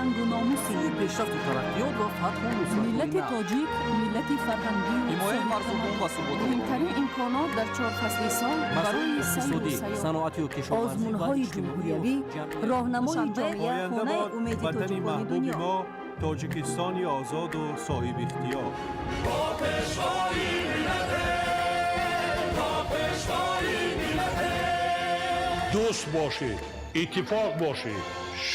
Нангу номуси Пешрафту тараққиёт ва фатҳу нусратҳои миллати нав. тоҷик, миллати фарҳангию Ҳимояи марзу бум ва суботу муҳимтарин имконот дар чор фасли сол масоили барои сайру иқтисодӣ, сайёҳат. саноатию кишоварзӣ ва Озмунҳои иҷтимоию ҷумҳуриявӣ, ҷамъиятӣ. роҳнамои Душанбе, ҷомеа, Оянда хонаи бод умеди ватани тоҷикони маҳбуби дунё. мо, Тоҷикистони озоду соҳибихтиёр. Дӯст бошед, иттифоқ бошед,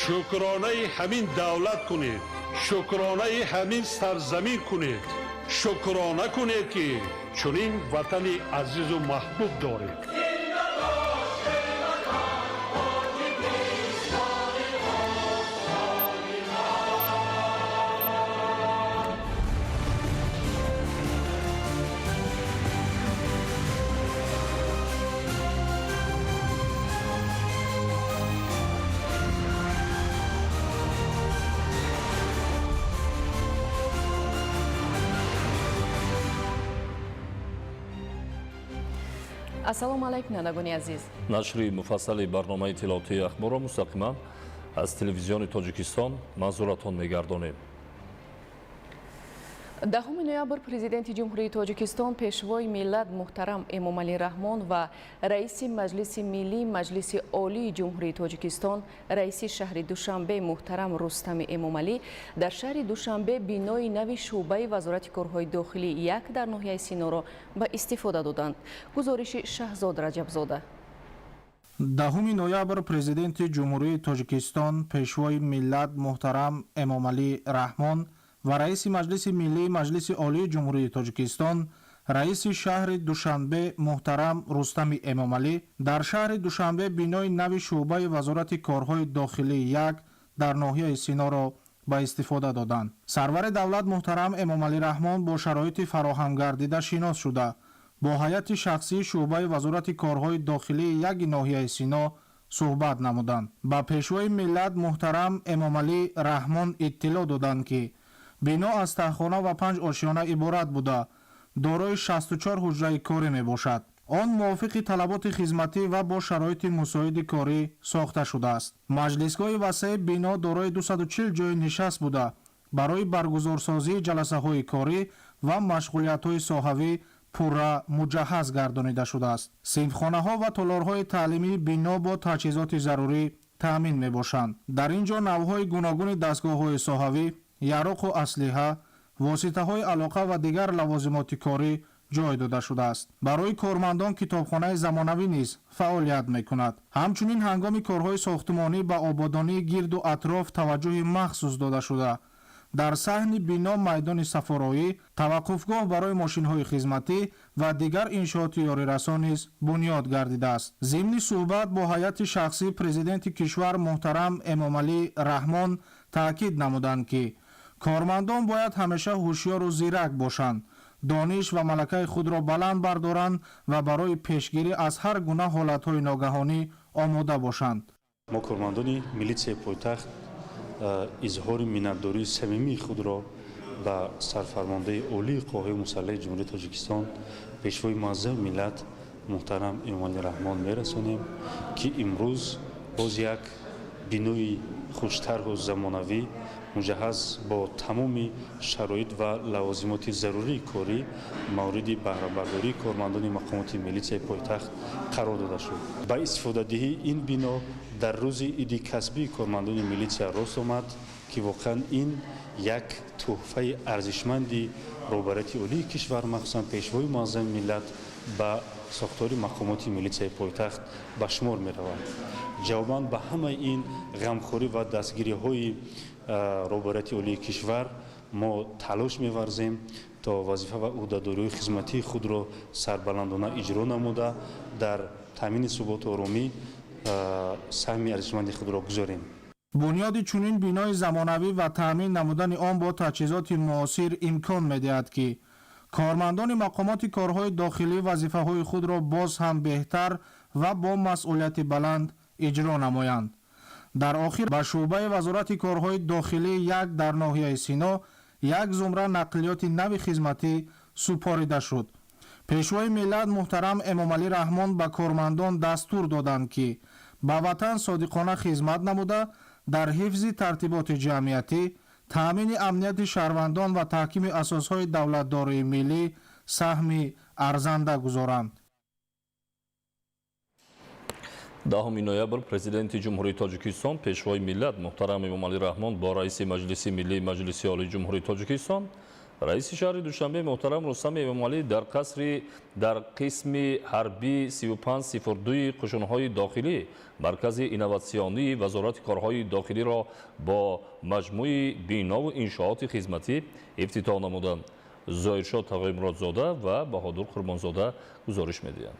шукронаи ҳамин давлат кунед, шукронаи ҳамин сарзамин кунед, шукрона кунед, ки чунин ватани азизу маҳбуб доред. Ассалому алайкум, бинандагони азиз. Нашри муфассали барномаи иттилоотии ахборро мустақиман аз Телевизиони Тоҷикистон манзуратон мегардонем. 10 ноябр Президенти Ҷумҳурии Тоҷикистон, Пешвои миллат муҳтарам Эмомалӣ Раҳмон ва Раиси Маҷлиси Миллии Маҷлиси Олии Ҷумҳурии Тоҷикистон, Раиси шаҳри Душанбе муҳтарам Рустами Эмомалӣ дар шаҳри Душанбе бинои нави шӯъбаи Вазорати корҳои дохилӣ як дар ноҳияи Синоро ба истифода доданд. Гузориши Шаҳзод Раҷабзода. 10 ноябр Президенти Ҷумҳурии Тоҷикистон, Пешвои миллат муҳтарам Эмомалӣ Раҳмон ва Раиси Маҷлиси Миллии Маҷлиси Олии Ҷумҳурии Тоҷикистон, Раиси шаҳри Душанбе муҳтарам Рустами Эмомалӣ дар шаҳри Душанбе бинои нави шӯъбаи Вазорати корҳои дохилӣ як дар ноҳияи Синоро ба истифода доданд. Сарвари давлат муҳтарам Эмомалӣ Раҳмон бо шароити фароҳамгардида шинос шуда, бо ҳайати шахсии шӯъбаи Вазорати корҳои дохилии яки ноҳияи Сино суҳбат намуданд. Ба Пешвои миллат муҳтарам Эмомалӣ Раҳмон иттилоъ доданд, ки бино аз таҳхона ва панҷ ошёна иборат буда, дорои 64 ҳуҷраи корӣ мебошад. Он мувофиқи талаботи хизматӣ ва бо шароити мусоиди корӣ сохта шудааст. Маҷлисгоҳи васеи бино дорои 240 ҷойи нишаст буда, барои баргузорсозии ҷаласаҳои корӣ ва машғулиятҳои соҳавӣ пурра муҷаҳҳаз гардонида шудааст. Синфхонаҳо ва толорҳои таълимии бино бо таҷҳизоти зарурӣ таъмин мебошанд. Дар ин ҷо навъҳои гуногуни дастгоҳҳои соҳавӣ, яроқу аслиҳа, воситаҳои алоқа ва дигар лавозимоти корӣ ҷой дода шудааст. Барои кормандон китобхонаи замонавӣ низ фаъолият мекунад. Ҳамчунин ҳангоми корҳои сохтмонӣ ба ободонии гирду атроф таваҷҷӯҳи махсус дода шуда, дар саҳни бино майдони сафороӣ, таваққуфгоҳ барои мошинҳои хизматӣ ва дигар иншооти ёрирасон низ бунёд гардидааст. Зимни суҳбат бо ҳайати шахсӣ Президенти кишвар муҳтарам Эмомалӣ Раҳмон таъкид намуданд, ки кормандон бояд ҳамеша ҳушёру зирак бошанд, дониш ва малакаи худро баланд бардоранд ва барои пешгирӣ аз ҳар гуна ҳолатҳои ногаҳонӣ омода бошанд. Мо, кормандони милитсияи пойтахт, изҳори миннатдории самимии худро ба Сарфармондаи Олии Қувваҳои Мусаллаҳи Ҷумҳурии Тоҷикистон, Пешвои муаззами миллат муҳтарам Эмомалӣ Раҳмон мерасонем, ки имрӯз боз як бинои хуштарҳу замонавӣ, муҷаҳҳаз бо тамоми шароит ва лавозимоти зарурии корӣ, мавриди баҳрабардории кормандони мақомоти милитсияи пойтахт қарор дода шуд. Ба истифодадиҳии ин бино дар рӯзи иди касбии кормандони милитсия рост омад, ки воқеан ин як тӯҳфаи арзишманди роҳбарияти олии кишвар, махсусан Пешвои муаззами миллат, ба сохтори мақомоти милитсияи пойтахт ба шумор меравад. Ҷавобан ба ҳамаи ин ғамхорӣ ва дастгириҳои роҳбарияти олии кишвар мо талош меварзем, то вазифа ва ӯҳдадориҳои хизматии худро сарбаландона иҷро намуда, дар таъмини суботу оромӣ саҳми арзишманди худро гузорем. Бунёди чунин бинои замонавӣ ва таъмин намудани он бо таҷҳизоти муосир имкон медиҳад, ки кормандони мақомоти корҳои дохилӣ вазифаҳои худро боз ҳам беҳтар ва бо масъулияти баланд иҷро намоянд. Дар охир ба шӯъбаи Вазорати корҳои дохилӣ як дар ноҳияи Сино як зумра нақлиёти нави хизматӣ супорида шуд. Пешвои миллат муҳтарам Эмомалӣ Раҳмон ба кормандон дастур доданд, ки ба ватан содиқона хизмат намуда, Дар ҳифзи тартиботи ҷамъиятӣ, таъмини амнияти шаҳрвандон ва таҳкими асосҳои давлатдории миллӣ саҳми арзанда гузоранд. 10 ноябр Президенти Ҷумҳурии Тоҷикистон, Пешвои миллат муҳтарам Эмомалӣ Раҳмон бо раиси Маҷлиси Миллии Маҷлиси Олии Ҷумҳурии Тоҷикистон, раиси шаҳри Душанбе муҳтарам Рустам Эмомалӣ дар қасри дар қисми ҳарбии 3502 қушунҳои дохилӣ маркази инноватсионии Вазорати корҳои дохилиро бо маҷмӯи бинову иншооти хизматӣ ифтитоҳ намуданд. Зоҳиршоҳ Тағоимуродзода ва Баҳодур Қурбонзода гузориш медиҳанд.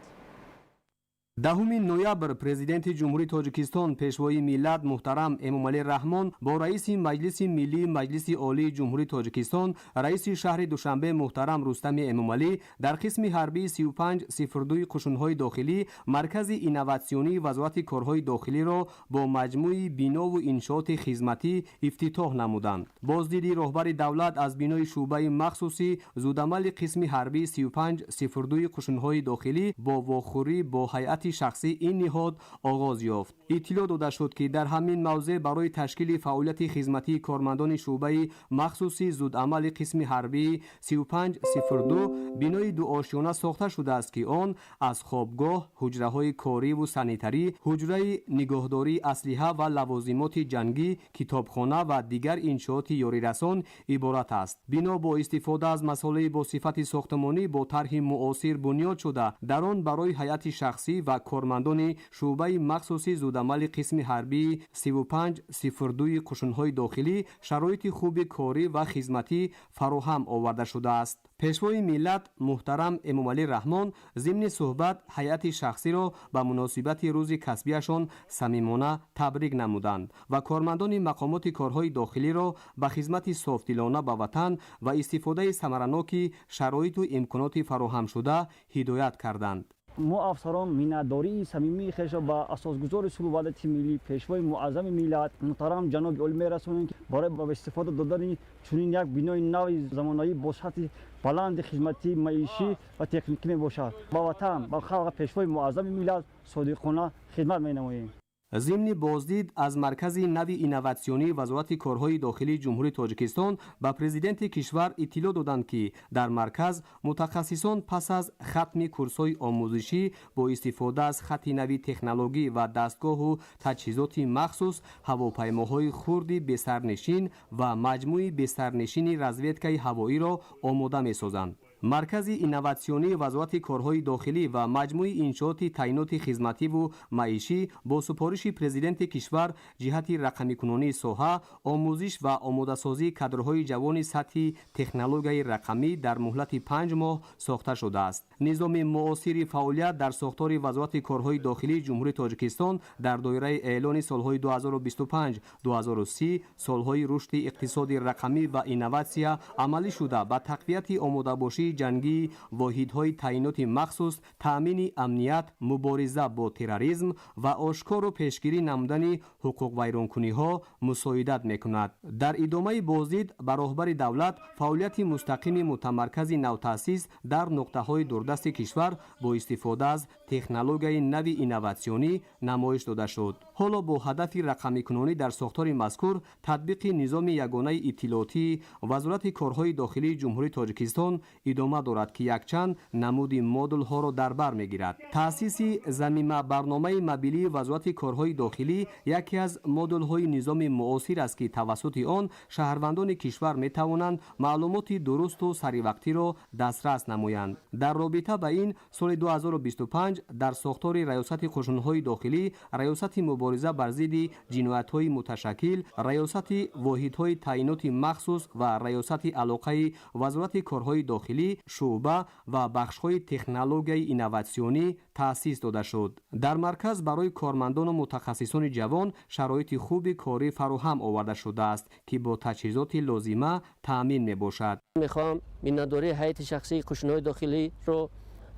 10 ноябр Президенти Ҷумҳурии Тоҷикистон, Пешвои миллат муҳтарам Эмомалӣ Раҳмон бо раиси Маҷлиси Миллии Маҷлиси Олии Ҷумҳурии Тоҷикистон, раиси шаҳри Душанбе муҳтарам Рустами Эмомалӣ дар қисми ҳарбии 3502 қушунҳои дохилӣ маркази инноватсионии Вазорати корҳои дохилиро бо маҷмӯи бинову иншооти хизматӣ ифтитоҳ намуданд. Боздиди роҳбари давлат аз бинои шӯъбаи махсуси зудамали қисми ҳарбии 3502 қушунҳои дохилӣ бо вохӯрӣ бо ҳайати шахсӣ ин ниҳод оғоз ёфт. Иттилоъ дода шуд, ки дар ҳамин мавзеъ барои ташкили фаъолияти хизматии кормандони шӯъбаи махсуси зудамали қисми ҳарбии 3502 бинои дуошёна сохта шудааст, ки он аз хобгоҳ, ҳуҷраҳои кориву санитарӣ, ҳуҷраи нигоҳдории аслиҳа ва лавозимоти ҷангӣ, китобхона ва дигар иншооти ёрирасон иборат аст. Бино бо истифода аз масолеҳи бо сифати сохтмонӣ бо тарҳи муосир бунёд шуда, дар он барои ҳайати шахсӣ ва кормандони шӯъбаи махсуси зудамали қисми ҳарбии 3502 қушунҳои дохилӣ шароити хуби корӣ ва хизматӣ фароҳам оварда шудааст. Пешвои миллат муҳтарам Эмомалӣ Раҳмон зимни суҳбат ҳайати шахсиро ба муносибати рӯзи касбияшон самимона табрик намуданд ва кормандони мақомоти корҳои дохилиро ба хизмати софдилона ба ватан ва истифодаи самараноки шароиту имконоти фароҳамшуда ҳидоят карданд. Мо афсарон миннатдории самимии хешро ба асосгузори сулҳу ваҳдати миллӣ, Пешвои муаззами миллат муҳтарам ҷаноби олӣ мерасонем, ки барои ба истифода додани чунин як бинои нави замонавӣ бо сатҳи баланди хизматӣ, маишӣ ва техникӣ мебошад. Ба ватан, ба халқ, Пешвои муаззами миллат содиқона хидмат менамоем. Зимни боздид аз маркази нави инноватсионии Вазорати корҳои дохилии Ҷумҳурии Тоҷикистон ба президенти кишвар иттилоъ доданд, ки дар марказ мутахассисон пас аз хатми курсҳои омӯзишӣ бо истифода аз хати нави технологӣ ва дастгоҳу таҷҳизоти махсус ҳавопаймоҳои хурди бесарнишин ва маҷмӯи бесарнишини разведкаи ҳавоиро омода месозанд. Маркази инноватсионии Вазорати корҳои дохилӣ ва маҷмӯи иншооти таъиноти хизмативу маишӣ бо супориши президенти кишвар ҷиҳати рақамикунонии соҳа, омӯзиш ва омодасозии кадрҳои ҷавони сатҳи технологияи рақамӣ дар муҳлати 5 моҳ сохта шудааст. Низоми муосири фаъолият дар сохтори Вазорати корҳои дохилии Ҷумҳурии Тоҷикистон дар доираи эълони солҳои 2025-2030 солҳои рушди иқтисоди рақамӣ ва инноватсия амалӣ шуда, ба тақвияти омодабошии ҷангии воҳидҳои таъиноти махсус, таъмини амният, мубориза бо терроризм ва ошкору пешгирӣ намудани ҳуқуқвайронкуниҳо мусоидат мекунад. Дар идомаи боздид ба роҳбари давлат фаъолияти мустақими мутамаркази навтаъсис дар нуқтаҳои дурдасти кишвар бо истифода аз технологияи нави инноватсионӣ намоиш дода шуд. Ҳоло бо ҳадафи рақамикунонӣ дар сохтори мазкур татбиқи низоми ягонаи иттилоотии Вазорати корҳои дохилии Ҷумҳурии Тоҷикистон идома дорад, ки якчанд намуди модулҳоро дар бар мегирад. Таъсиси замима барномаи мобилии Вазорати корҳои дохилӣ яке аз модулҳои низоми муосир аст, ки тавассути он шаҳрвандони кишвар метавонанд маълумоти дурусту саривақтиро дастрас намоянд. Дар робита ба ин соли 2025 дар сохтори Раёсати қушунҳои дохилӣ, Раёсати мубориза бар зидди ҷиноятҳои муташаккил, Раёсати воҳидҳои таъиноти махсус ва Раёсати алоқаи Вазорати корҳои дохилӣ шӯъба ва бахшҳои технологияи инноватсионӣ таъсис дода шуд. Дар марказ барои кормандону мутахассисони ҷавон шароити хуби корӣ фароҳам оварда шудааст, ки бо таҷҳизоти лозима таъмин мебошад. Мехоҳам миннатдории ҳайати шахсии қушунҳои дохилиро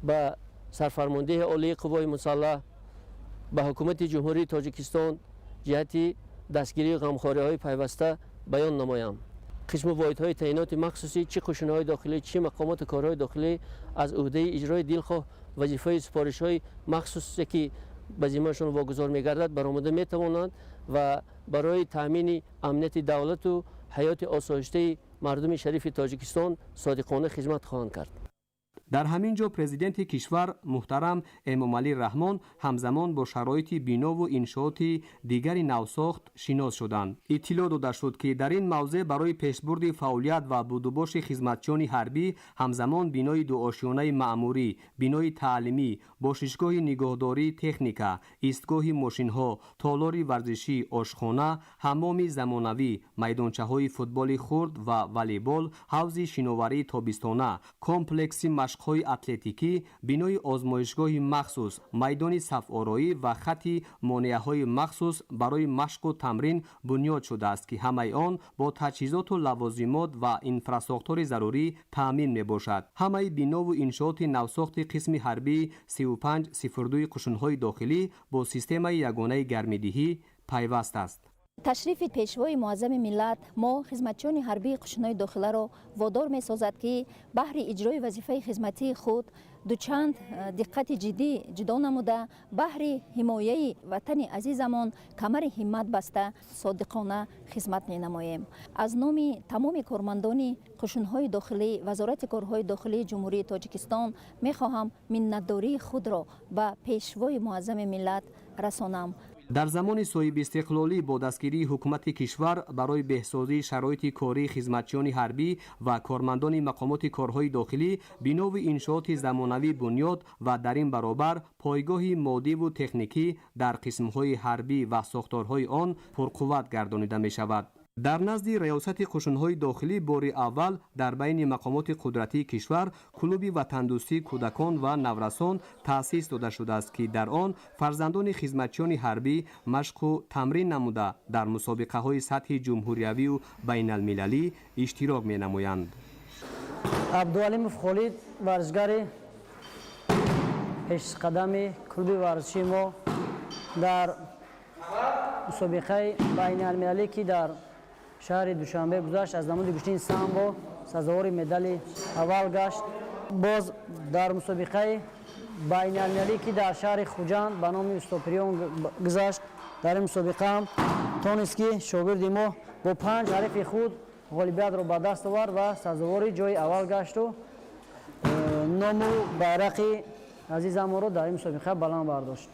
ба сарфармондеҳи олии қуввои мусаллаҳ, ба ҳукумати Ҷумҳурии Тоҷикистон ҷиҳати дастгирии ғамхориҳои пайваста баён намоям. Қисму воҳидҳои таъиноти махсусӣ, чӣ қушунҳои дохилӣ, чӣ мақомоти корҳои дохилӣ аз ӯҳдаи иҷрои дилхоҳ вазифаи супоришҳои махсусе, ки ба зиммашон вогузор мегардад, баромада метавонанд. Ва барои таъмини амнияти давлату ҳаёти осоиштаи мардуми шарифи Тоҷикистон содиқона хизмат хоҳанд кард. Дар ҳамин ҷо президенти кишвар муҳтарам Эмомалӣ Раҳмон ҳамзамон бо шароити бинову иншооти дигари навсохт шинос шуданд. Иттилоъ дода шуд, ки дар ин мавзеъ барои пешбурди фаъолият ва будубоши хизматчиёни ҳарбӣ ҳамзамон бинои дуошёнаи маъмурӣ, бинои таълимӣ, бошишгоҳи нигоҳдории техника, истгоҳи мошинҳо, толори варзишӣ, ошхона, ҳаммоми замонавӣ, майдончаҳои футболи хурд ва волейбол, ҳавзи шиноварии тобистона, комплекси машқҳои атлетикӣ, бинои озмоишгоҳи махсус, майдони сафороӣ ва хати монеаҳои махсус барои машқу тамрин бунёд шудааст, ки ҳамаи он бо таҷҳизоту лавозимот ва инфрасохтори зарурӣ таъмин мебошад. Ҳамаи бинову иншооти навсохти қисми ҳарбии 3502 қушунҳои дохилӣ бо системаи ягонаи гармидиҳӣ пайваст аст. Ташрифи Пешвои Муаззами миллат мо, хизматчиёни ҳарбии қушунҳои дохиларо, водор месозад, ки баҳри иҷрои вазифаи хизматии худ дучанд диққати ҷиддӣ ҷудо намуда, баҳри ҳимояи ватани азизамон камари ҳиммат баста, содиқона хизмат менамоем. Аз номи тамоми кормандони қушунҳои дохилӣ, Вазорати корҳои дохилии Ҷумҳурии Тоҷикистон мехоҳам миннатдории худро ба Пешвои Муаззами миллат расонам. Дар замони соҳибистиқлолӣ бо дастгирии ҳукумати кишвар барои беҳсозии шароити кории хизматчиёни ҳарбӣ ва кормандони мақомоти корҳои дохилӣ бинову иншооти замонавӣ бунёд ва дар ин баробар пойгоҳи моддиву техникӣ дар қисмҳои ҳарбӣ ва сохторҳои он пурқувват гардонида мешавад. Дар назди Раёсати қушунҳои дохилӣ бори аввал дар байни мақомоти қудратии кишвар клуби ватандӯстии кӯдакон ва наврасон таъсис дода шудааст, ки дар он фарзандони хизматчиёни ҳарбӣ машқу тамрин намуда, дар мусобиқаҳои сатҳи ҷумҳуриявию байналмилалӣ иштирок менамоянд. Абдуалимов Холид, варзишгари пешқадами клуби варзишии мо, дар мусобиқаи байналмилалӣ, ки дар шаҳри Душанбе гузашт, аз намуди гӯштини самбо сазовори медали аввал гашт. Боз дар мусобиқаи байналмилалӣ, ки дар шаҳри Хуҷанд ба номи Устопириён гузашт, дар ин мусобиқа ҳам тонист, ки шогирди мо бо панҷ ҳарифи худ ғолибиятро ба даст овард ва сазовори ҷои аввал гашту ному байрақи азизамонро дар ин мусобиқа баланд бардошт.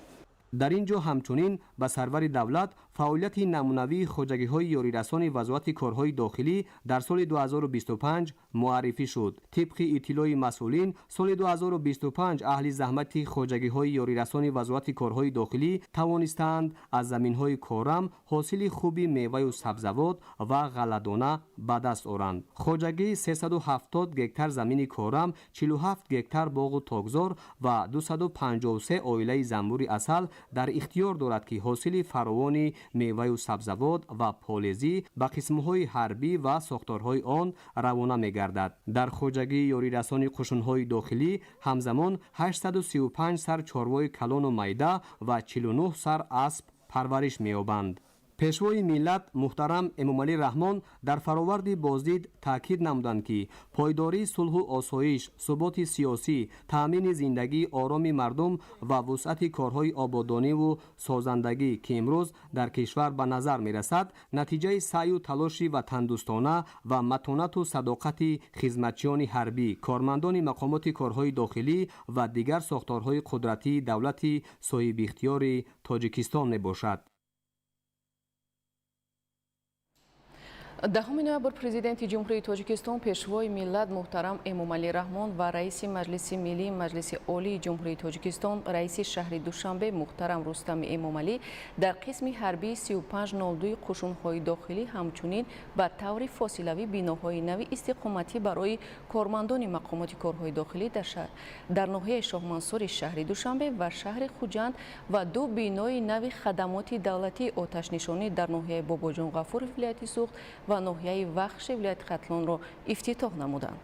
Дар ин ҷо ҳамчунин ба сарвари давлат фаъолияти намунавии хоҷагиҳои ёрирасони Вазорати корҳои дохилӣ дар соли 2025 муаррифӣ шуд. Тибқи иттилои масъулин, соли 2025 аҳли заҳмати хоҷагиҳои ёрирасони Вазорати корҳои дохилӣ тавонистаанд аз заминҳои корам ҳосили хуби меваю сабзавот ва ғалладона ба даст оранд. Хоҷагӣ 370 гектар замини корам, 47 гектар боғу токзор ва 253 оилаи занбури асал дар ихтиёр дорад, ки ҳосили фаровони меваю сабзавот ва полезӣ ба қисмҳои ҳарбӣ ва сохторҳои он равона мегардад. Дар хоҷагии ёрирасони қушунҳои дохилӣ ҳамзамон 835 сар чорвои калону майда ва 49 сар асп парвариш меёбанд. Пешвои миллат муҳтарам Эмомалӣ Раҳмон дар фароварди боздид таъкид намуданд, ки пойдории сулҳу осоиш, суботи сиёсӣ, таъмини зиндагии ороми мардум ва вусъати корҳои ободониву созандагӣ, ки имрӯз дар кишвар ба назар мерасад, натиҷаи саъю талоши ватандӯстона ва матонату садоқати хизматчиёни ҳарбӣ, кормандони мақомоти корҳои дохилӣ ва дигар сохторҳои қудратии давлати соҳибихтиёри Тоҷикистон мебошад. 10 ноябр Президенти Ҷумҳурии Тоҷикистон, Пешвои миллат муҳтарам Эмомалӣ Раҳмон ва Раиси Маҷлиси Миллии Маҷлиси Олии Ҷумҳурии Тоҷикистон, Раиси шаҳри Душанбе муҳтарам Рустами Эмомалӣ дар қисми ҳарбии 3502 қушунҳои дохилӣ ҳамчунин ба таври фосилавӣ биноҳои нави истиқоматӣ барои кормандони мақомоти корҳои дохилӣ дар ноҳияи Шоҳмансури шаҳри Душанбе ва шаҳри Хуҷанд ва ду бинои нави хадамоти давлатии оташнишонӣ дар ноҳияи Бобоҷон Ғафуров вилояти Суғд ва ноҳияи Вахши вилояти Хатлонро ифтитоҳ намуданд.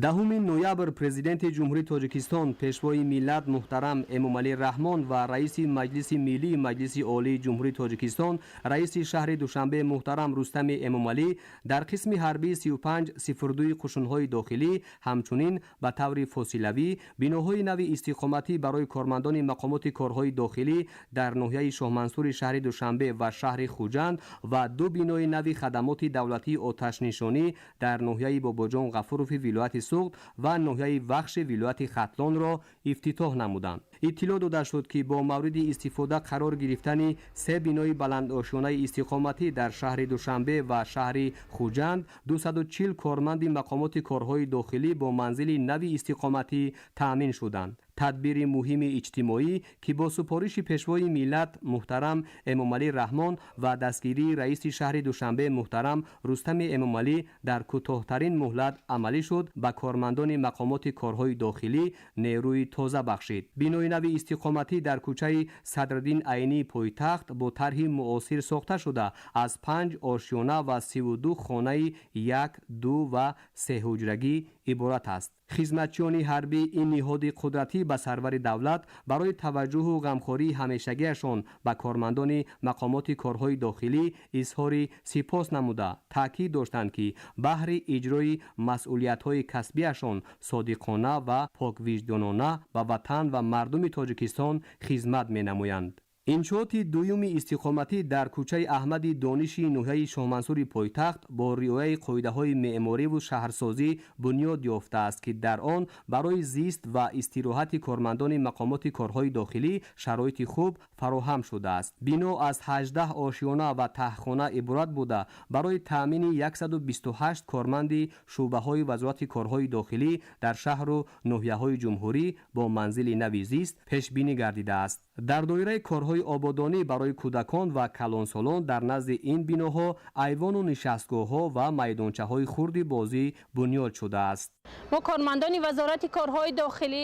10 ноябр Президенти Ҷумҳурии Тоҷикистон, Пешвои миллат муҳтарам Эмомалӣ Раҳмон ва Раиси Маҷлиси Миллии Маҷлиси Олии Ҷумҳурии Тоҷикистон, Раиси шаҳри Душанбе муҳтарам Рустами Эмомалӣ дар қисми ҳарбии 3502 қушунҳои дохилӣ, ҳамчунин ба таври фосилавӣ биноҳои нави истиқоматӣ барои кормандони мақомоти корҳои дохилӣ дар ноҳияи Шоҳмансури шаҳри Душанбе ва шаҳри Хуҷанд ва ду бинои нави хадамоти давлатии оташнишонӣ дар ноҳияи Бобоҷон Ғафурови вилояти Суғд ва ноҳияи Вахши вилояти Хатлонро ифтитоҳ намуданд. Иттилоъ дода шуд, ки бо мавриди истифода қарор гирифтани се бинои баландошёнаи истиқоматӣ дар шаҳри Душанбе ва шаҳри Хуҷанд 240 корманди мақомоти корҳои дохилӣ бо манзили нави истиқоматӣ таъмин шуданд. Тадбири муҳими иҷтимоӣ, ки бо супориши Пешвои миллат муҳтарам Эмомалӣ Раҳмон ва дастгирии раиси шаҳри Душанбе муҳтарам Рустами Эмомалӣ дар кӯтоҳтарин муҳлат амалӣ шуд, ба кормандони мақомоти корҳои дохилӣ нерӯи тоза бахшид. Бинои нави истиқоматӣ дар кӯчаи Садриддин Айнии пойтахт бо тарҳи муосир сохта шуда, аз 5 ошёна ва 32 хонаи як, ду ва сеҳуҷрагӣ иборат аст. Хизматчиёни ҳарбӣ ин ниҳоди қудратӣ ба сарвари давлат барои таваҷҷӯҳу ғамхории ҳамешагиашон ба кормандони мақомоти корҳои дохилӣ изҳори сипос намуда, таъкид доштанд, ки баҳри иҷрои масъулиятҳои касбиашон содиқона ва поквиҷдонона ба ватан ва мардуми Тоҷикистон хизмат менамоянд. Иншооти дуюми истиқоматӣ дар кӯчаи Аҳмади Дониши ноҳияи Шоҳмансури пойтахт бо риояи қоидаҳои меъмориву шаҳрсозӣ бунёд ёфтааст, ки дар он барои зист ва истироҳати кормандони мақомоти корҳои дохилӣ шароити хуб фароҳам шудааст. Бино аз 18 ошёна ва таҳхона иборат буда, барои таъмини 128 корманди шӯъбаҳои Вазорати корҳои дохилӣ дар шаҳру ноҳияҳои ҷумҳурӣ бо манзили нави зист пешбинӣ гардидааст. Дар доираи корҳои ободонӣ барои кӯдакон ва калонсолон дар назди ин биноҳо айвону нишастгоҳҳо ва майдончаҳои хурди бозӣ бунёд шудааст. Мо кормандони Вазорати корҳои дохилӣ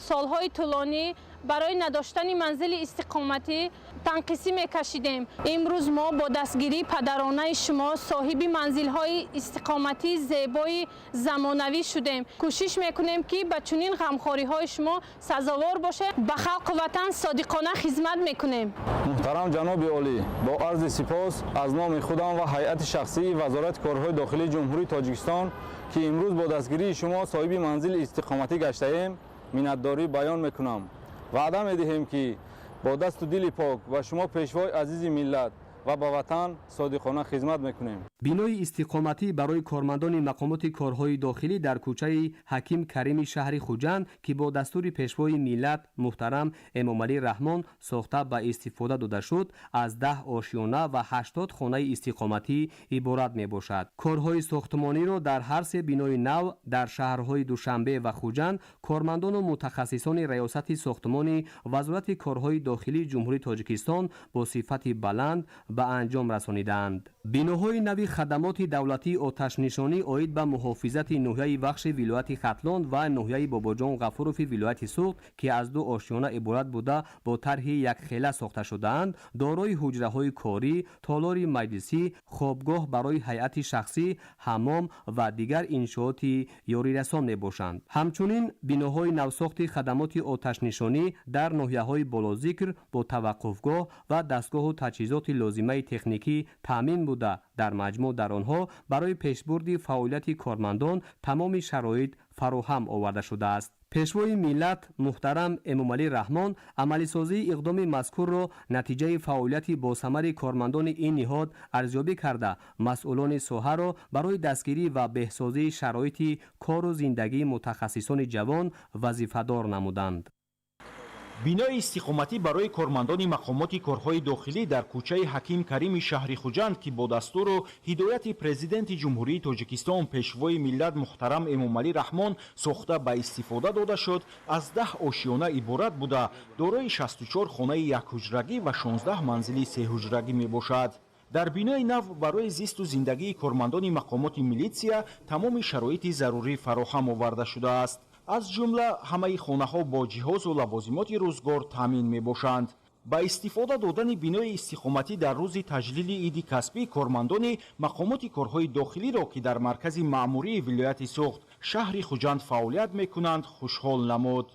солҳои тӯлонӣ барои надоштани манзили истиқоматӣ танқисӣ мекашидем. Имрӯз мо бо дастгирии падаронаи шумо соҳиби манзилҳои истиқоматии зебои замонавӣ шудем. Кӯшиш мекунем, ки ба чунин ғамхориҳои шумо сазовор бошем, ба халқу ватан содиқона хизмат мекунем. Муҳтарам ҷаноби олӣ, бо арзи сипос аз номи худам ва ҳайати шахсии Вазорати корҳои дохилии Ҷумҳурии Тоҷикистон, ки имрӯз бо дастгирии шумо соҳиби манзили истиқоматӣ гаштаем, миннатдорӣ баён мекунам. Ваъда медиҳем, ки бо дасту дили пок ба шумо, Пешвои азизи миллат, ва ба ватан содиқона хизмат мекунем. Бинои истиқоматӣ барои кормандони мақомоти корҳои дохилӣ дар кӯчаи Ҳаким Карими шаҳри Хуҷанд, ки бо дастури Пешвои миллат муҳтарам Эмомалӣ Раҳмон сохта ба истифода дода шуд, аз 10 ошёна ва 80 хонаи истиқоматӣ иборат мебошад. Корҳои сохтмониро дар ҳар се бинои нав дар шаҳрҳои Душанбе ва Хуҷанд кормандону мутахассисони Раёсати сохтмони Вазорати корҳои дохилии Ҷумҳурии Тоҷикистон бо сифати баланд ба анҷом расонидаанд. Биноҳои нави хадамоти давлатии оташнишонӣ оид ба муҳофизати ноҳияи Вахши вилояти Хатлон ва ноҳияи Бобоҷон Ғафурови вилояти Суғд, ки аз ду ошёна иборат буда, бо тарҳи якхела сохта шудаанд, дорои ҳуҷраҳои корӣ, толори маҷлисӣ, хобгоҳ барои ҳайати шахсӣ, ҳаммом ва дигар иншооти ёрирасон мебошанд. Ҳамчунин биноҳои навсохти хадамоти оташнишонӣ дар ноҳияҳои болозикр бо таваққуфгоҳ ва дастгоҳу таҷҳизоти лозимаи техникӣ таъмин буда, дар маҷмӯъ дар онҳо барои пешбурди фаъолияти кормандон тамоми шароит фароҳам оварда шудааст. Пешвои миллат муҳтарам Эмомалӣ Раҳмон амалисозии иқдоми мазкурро натиҷаи фаъолияти босамари кормандони ин ниҳод арзёбӣ карда, масъулони соҳаро барои дастгирӣ ва беҳсозии шароити кору зиндагии мутахассисони ҷавон вазифадор намуданд. Бинои истиқоматӣ барои кормандони мақомоти корҳои дохилӣ дар кӯчаи Ҳаким Карими шаҳри Хуҷанд, ки бо дастуру ҳидояти Президенти Ҷумҳурии Тоҷикистон, Пешвои миллат муҳтарам Эмомалӣ Раҳмон сохта ба истифода дода шуд, аз 10 ошёна иборат буда, дорои 64 хонаи якҳуҷрагӣ ва 16 манзили сеҳуҷрагӣ мебошад. Дар бинои нав барои зисту зиндагии кормандони мақомоти милитсия тамоми шароити зарурӣ фароҳам оварда шудааст. Аз ҷумла ҳамаи хонаҳо бо ҷиҳозу лавозимоти рӯзгор таъмин мебошанд. Ба истифода додани бинои истиқоматӣ дар рӯзи таҷлили иди касбӣ кормандони мақомоти корҳои дохилиро, ки дар маркази маъмурии вилояти Суғд, шаҳри Хуҷанд фаъолият мекунанд, хушҳол намуд.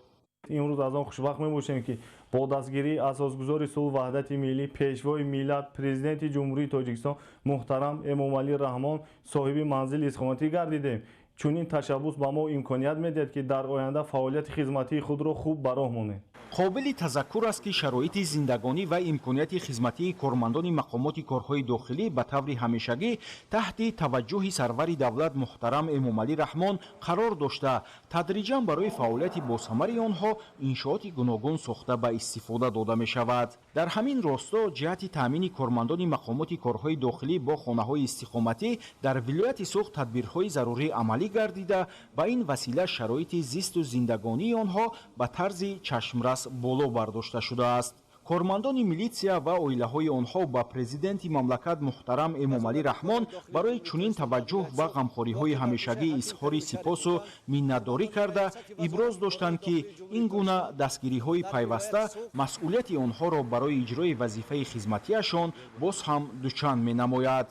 Имрӯз аз он хушбахт мебошем, ки бо дастгирии асосгузори сулҳу ваҳдати миллӣ, Пешвои миллат, Президенти Ҷумҳурии Тоҷикистон муҳтарам Эмомалӣ Раҳмон соҳиби манзили истиқоматӣ гардидем. Чунин ташаббус ба мо имконият медиҳад, ки дар оянда фаъолияти хизматии худро хуб ба роҳ монем. Қобили тазаккур аст, ки шароити зиндагонӣ ва имконияти хизматии кормандони мақомоти корҳои дохилӣ ба таври ҳамешагӣ таҳти таваҷҷӯҳи сарвари давлат муҳтарам Эмомалӣ Раҳмон қарор дошта, тадриҷан барои фаъолияти босамари онҳо иншооти гуногун сохта ба истифода дода мешавад. Дар ҳамин росто ҷиҳати таъмини кормандони мақомоти корҳои дохилӣ бо хонаҳои истиқоматӣ дар вилояти Суғд тадбирҳои зарурӣ амалӣ гардида, ба ин васила шароити зисту зиндагонии онҳо ба тарзи чашмрас боло бардошта шудааст. Кормандони милитсия ва оилаҳои онҳо ба президенти мамлакат муҳтарам Эмомалӣ Раҳмон барои чунин таваҷҷӯҳ ва ғамхориҳои ҳамешагӣ изҳори сипосу миннатдорӣ карда, иброз доштанд, ки ин гуна дастгириҳои пайваста масъулияти онҳоро барои иҷрои вазифаи хизматиашон боз ҳам дучанд менамояд.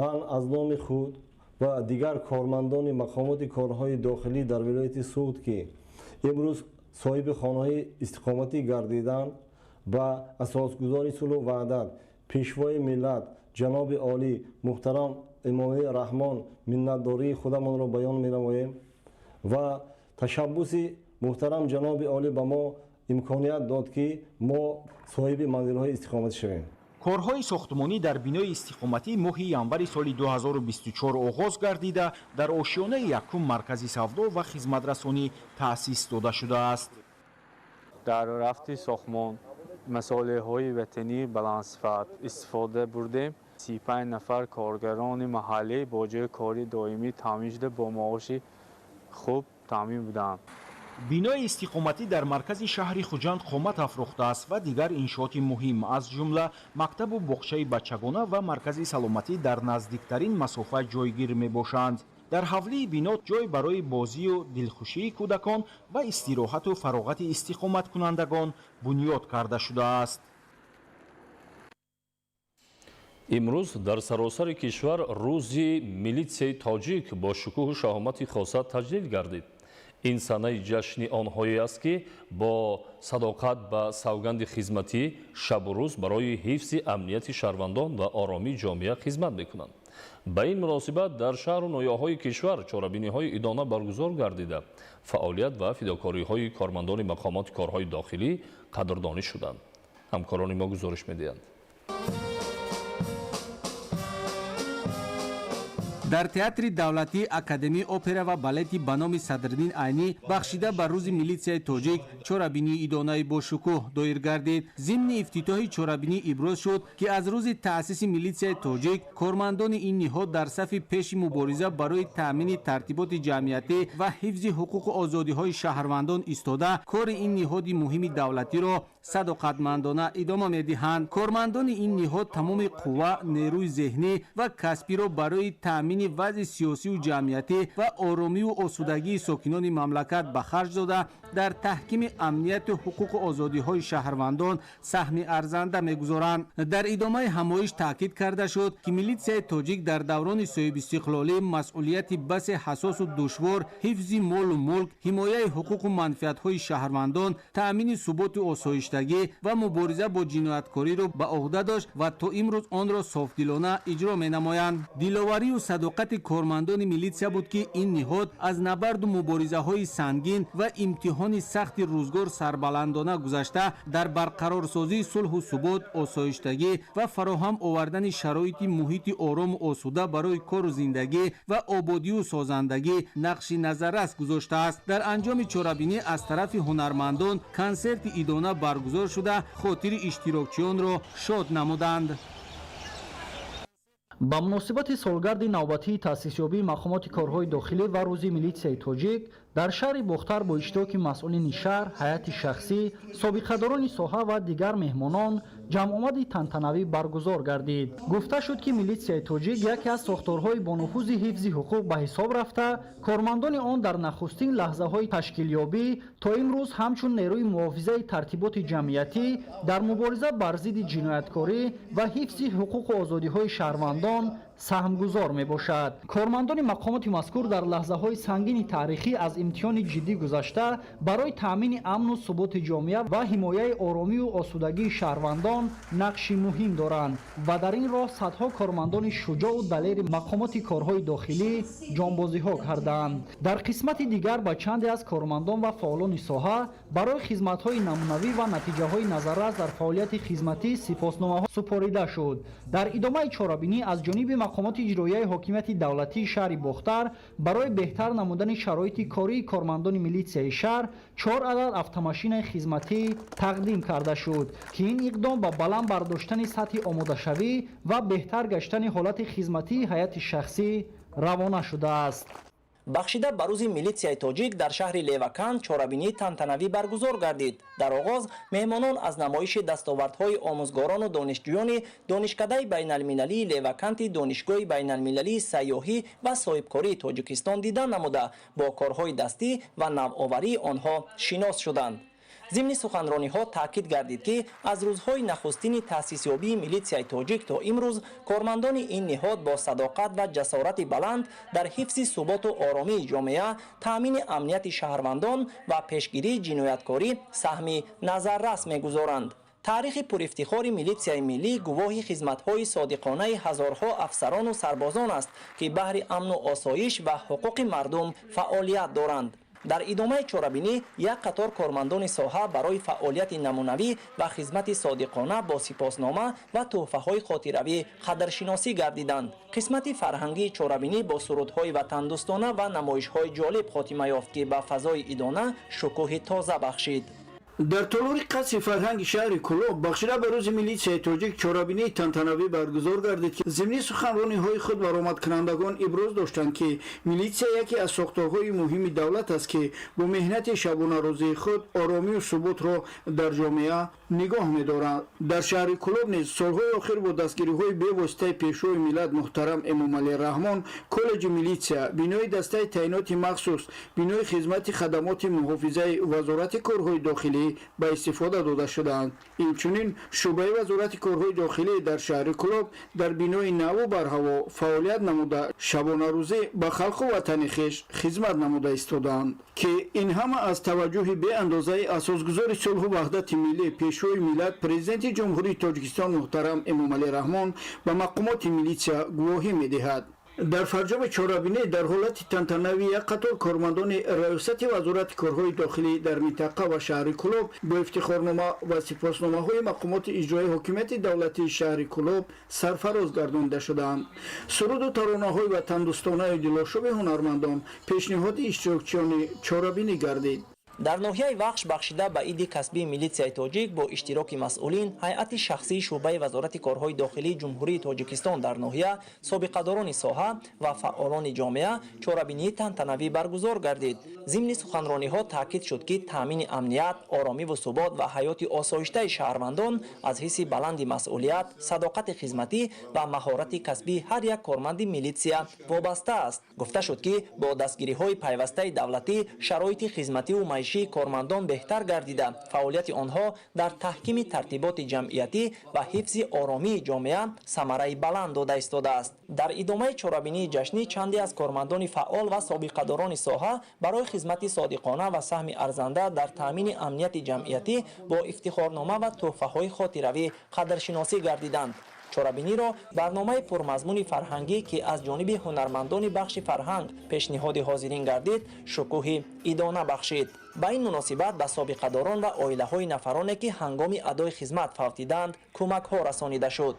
Ман аз номи худ ва дигар кормандони мақомоти корҳои дохилӣ дар вилояти Суғд, ки имрӯз соҳиби хонаҳои истиқоматӣ гардиданд, ба асосгузори сулҳу ваҳдат, Пешвои миллат, ҷаноби олӣ муҳтарам Эмомалӣ Раҳмон миннатдории худамонро баён менамоем ва ташаббуси муҳтарам ҷаноби олӣ ба мо имконият дод, ки мо соҳиби манзилҳои истиқоматӣ шавем. Корҳои сохтмонӣ дар бинои истиқоматӣ моҳи январи соли 2024 оғоз гардида, дар ошёнаи якум маркази савдо ва хизматрасонӣ таъсис дода шудааст. Дар рафти сохтмон масолеҳҳои ватании баландсифат истифода бурдем. 35 нафар коргарони маҳаллӣ бо ҷои кори доимӣ таъмин шуда, бо маоши хуб таъмин буданд. Бинои истиқоматӣ дар маркази шаҳри Хуҷанд қомат афрохтааст ва дигар иншооти муҳим, аз ҷумла мактабу боғчаи бачагона ва маркази саломатӣ дар наздиктарин масофа ҷойгир мебошанд. Дар ҳавлии бино ҷой барои бозию дилхушии кӯдакон ва истироҳату фароғати истиқоматкунандагон бунёд карда шудааст. Имрӯз дар саросари кишвар рӯзи милитсияи тоҷик бо шукӯҳу шаҳомати хоса таҷлил гардид. Ин санаи ҷашни онҳое аст, ки бо садоқат ба савганди хизматӣ шабу рӯз барои ҳифзи амнияти шаҳрвандон ва оромии ҷомеа хизмат мекунанд. Ба ин муносибат дар шаҳру ноҳияҳои кишвар чорабиниҳои идона баргузор гардида, фаъолият ва фидокориҳои кормандони мақомоти корҳои дохилӣ қадрдонӣ шуданд. Ҳамкорони мо гузориш медиҳанд. Дар театри давлатии Академияи опера ва балети ба номи Садриддин Айнӣ бахшида ба рӯзи милитсияи тоҷик чорабинии идонаи бошукӯҳ доир гардид. Зимни ифтитоҳи чорабинӣ иброз шуд, ки аз рӯзи таъсиси милитсияи тоҷик кормандони ин ниҳод дар сафи пеши мубориза барои таъмини тартиботи ҷамъиятӣ ва ҳифзи ҳуқуқу озодиҳои шаҳрвандон истода, кори ин ниҳоди муҳими давлатиро садоқатмандона идома медиҳанд. Кормандони ин ниҳод тамоми қувва, нерӯи зеҳнӣ ва касбиро барои таъмини вазъи сиёсию ҷамъиятӣ ва оромию осудагии сокинони мамлакат ба харҷ дода, дар таҳкими амнияту ҳуқуқу озодиҳои шаҳрвандон саҳми арзанда мегузоранд. Дар идомаи ҳамоиш таъкид карда шуд, ки милитсияи тоҷик дар даврони соҳибистиқлолӣ масъулияти басе ҳассосу душвор, ҳифзи молу мулк, ҳимояи ҳуқуқу манфиатҳои шаҳрвандон, таъмини суботу осоиштагӣ ва мубориза бо ҷинояткориро ба уҳда дошт ва то имрӯз онро софдилона иҷро менамоянд. Диловарию садоқати кормандони милитсия буд, ки ин ниҳод аз набарду муборизаҳои сангин ва имтиҳони сахти рӯзгор сарбаландона гузашта, дар барқарорсозии сулҳу субот, осоиштагӣ ва фароҳам овардани шароити муҳити орому осуда барои кору зиндагӣ ва ободию созандагӣ нақши назаррас гузоштааст. Дар анҷоми чорабинӣ аз тарафи ҳунармандон консерти идона баргузор шуда, хотири иштирокчиёнро шод намуданд. Ба муносибати солгарди навбатии таъсисёбии мақомоти корҳои дохилӣ ва рӯзи милитсияи тоҷик Дар шаҳри Бохтар бо иштироки масъулини шаҳр, ҳайати шахсӣ, собиқадорони соҳа ва дигар меҳмонон ҷамъомади тантанавӣ баргузор гардид. Гуфта шуд, ки милитсияи тоҷик яке аз сохторҳои бонуфузи ҳифзи ҳуқуқ ба ҳисоб рафта, кормандони он дар нахустин лаҳзаҳои ташкилёбӣ то имрӯз ҳамчун нерӯи муҳофизаи тартиботи ҷамъиятӣ дар мубориза бар зидди ҷинояткорӣ ва ҳифзи ҳуқуқу озодиҳои шаҳрвандон саҳмгузор мебошад. Кормандони мақомоти мазкур дар лаҳзаҳои сангини таърихӣ аз имтиҳони ҷиддӣ гузашта, барои таъмини амну суботи ҷомеа ва ҳимояи оромию осудагии шаҳрвандон нақши муҳим доранд ва дар ин роҳ садҳо кормандони шуҷоъу далери мақомоти корҳои дохилӣ ҷонбозиҳо кардаанд. Дар қисмати дигар ба чанде аз кормандон ва фаъолони соҳа барои хизматҳои намунавӣ ва натиҷаҳои назаррас дар фаъолияти хизматӣ сипосномаҳо супорида шуд. Дар идомаи чорабинӣ аз ҷониби мақомоти иҷроияи ҳокимияти давлатии шаҳри Бохтар барои беҳтар намудани шароити кории кормандони милитсияи шаҳр 4 адад автомашинаи хизматӣ тақдим карда шуд, ки ин иқдом ба баланд бардоштани сатҳи омодашавӣ ва беҳтар гаштани ҳолати хизматии ҳайати шахсӣ равона шудааст. Бахшида ба рӯзи милитсияи тоҷик дар шаҳри Леваканд чорабинии тантанавӣ баргузор гардид. Дар оғоз меҳмонон аз намоиши дастовардҳои омӯзгорону донишҷӯёни Донишкадаи байналмилалии Леваканти Донишгоҳи байналмилалии сайёҳӣ ва соҳибкории Тоҷикистон дида намуда, бо корҳои дастӣ ва навоварии онҳо шинос шуданд. Зимни суханрониҳо таъкид гардид, ки аз рӯзҳои нахустини таъсисёбии милитсияи тоҷик то имрӯз кормандони ин ниҳод бо садоқат ва ҷасорати баланд дар ҳифзи суботу оромии ҷомеа, таъмини амнияти шаҳрвандон ва пешгирии ҷинояткорӣ саҳми назаррас мегузоранд. Таърихи пурифтихори милитсияи миллӣ гувоҳи хизматҳои содиқонаи ҳазорҳо афсарону сарбозон аст, ки баҳри амну осоиш ва ҳуқуқи мардум фаъолият доранд. Дар идомаи чорабинӣ як қатор кормандони соҳа барои фаъолияти намунавӣ ва хизмати содиқона бо сипоснома ва тӯҳфаҳои хотиравӣ қадршиносӣ гардиданд. Қисмати фарҳангии чорабинӣ бо сурудҳои ватандӯстона ва намоишҳои ҷолиб хотима ёфт, ки ба фазои идона шукӯҳи тоза бахшид. Дар толори қасри фарҳанги шаҳри Кӯлоб бахшида ба рӯзи милитсияи тоҷик чорабинии тантанавӣ баргузор гардид, ки зимни суханрониҳои худ баромадкунандагон иброз доштанд, ки милитсия яке аз сохторҳои муҳими давлат аст, ки бо меҳнати шабонарӯзии худ оромию суботро дар ҷомеа нигоҳ медоранд. Дар шаҳри Кӯлоб низ солҳои охир бо дастгириҳои бевоситаи пешвои миллат муҳтарам Эмомалӣ Раҳмон коллеҷи милитсия, бинои дастаи таъиноти махсус, бинои хизмати хадамоти муҳофизаи Вазорати корҳои дохилӣ ба истифода дода шудаанд. Инчунин шӯъбаи Вазорати корҳои дохилӣ дар шаҳри Кӯлоб дар бинои наву барҳаво фаъолият намуда, шабонарӯзӣ ба халқу ватани хеш хизмат намуда истодаанд, ки ин ҳама аз таваҷҷӯҳи беандозаи асосгузори сулҳу ваҳдати миллӣ, пешвои миллат, Президенти Ҷумҳурии Тоҷикистон муҳтарам Эмомалӣ Раҳмон ба мақомоти милитсия гувоҳӣ медиҳад. Дар фарҷоми чорабинӣ дар ҳолати тантанавӣ як қатор кормандони раёсати Вазорати корҳои дохилӣ дар минтақа ва шаҳри Кӯлоб бо ифтихорнома ва сипосномаҳои мақомоти иҷроии ҳокимияти давлатии шаҳри Кӯлоб сарфароз гардонида шудаанд. Суруду таронаҳои ватандӯстонаи дилошӯби ҳунармандон пешниҳоди иштирокчиёни чорабинӣ гардид. Дар ноҳияи Вахш бахшида ба иди касбии милитсияи тоҷик бо иштироки масъулин, ҳайати шахсии шӯъбаи Вазорати корҳои дохилии Ҷумҳурии Тоҷикистон дар ноҳия, собиқадорони соҳа ва фаъолони ҷомеа чорабинии тантанавӣ баргузор гардид. Зимни суханрониҳо таъкид шуд, ки таъмини амният, оромиву субот ва ҳаёти осоиштаи шаҳрвандон аз ҳисси баланди масъулият, садоқати хизматӣ ва маҳорати касбии ҳар як корманди милитсия вобаста аст. Гуфта шуд, ки бо дастгириҳои пайвастаи давлатӣ шароити хизмативу маишӣ кормандон беҳтар гардида, фаъолияти онҳо дар таҳкими тартиботи ҷамъиятӣ ва ҳифзи оромии ҷомеа самараи баланд дода истодааст. Дар идомаи чорабинии ҷашнӣ чанде аз кормандони фаъол ва собиқадорони соҳа барои хизмати содиқона ва саҳми арзанда дар таъмини амнияти ҷамъиятӣ бо ифтихорнома ва тӯҳфаҳои хотиравӣ қадршиносӣ гардиданд. Чорабиниро барномаи пурмазмуни фарҳангӣ, ки аз ҷониби ҳунармандони бахши фарҳанг пешниҳоди ҳозирин гардид, шукӯҳи идона бахшид. Ба ин муносибат ба собиқадорон ва оилаҳои нафароне, ки ҳангоми адои хизмат фавтиданд, кӯмакҳо расонида шуд.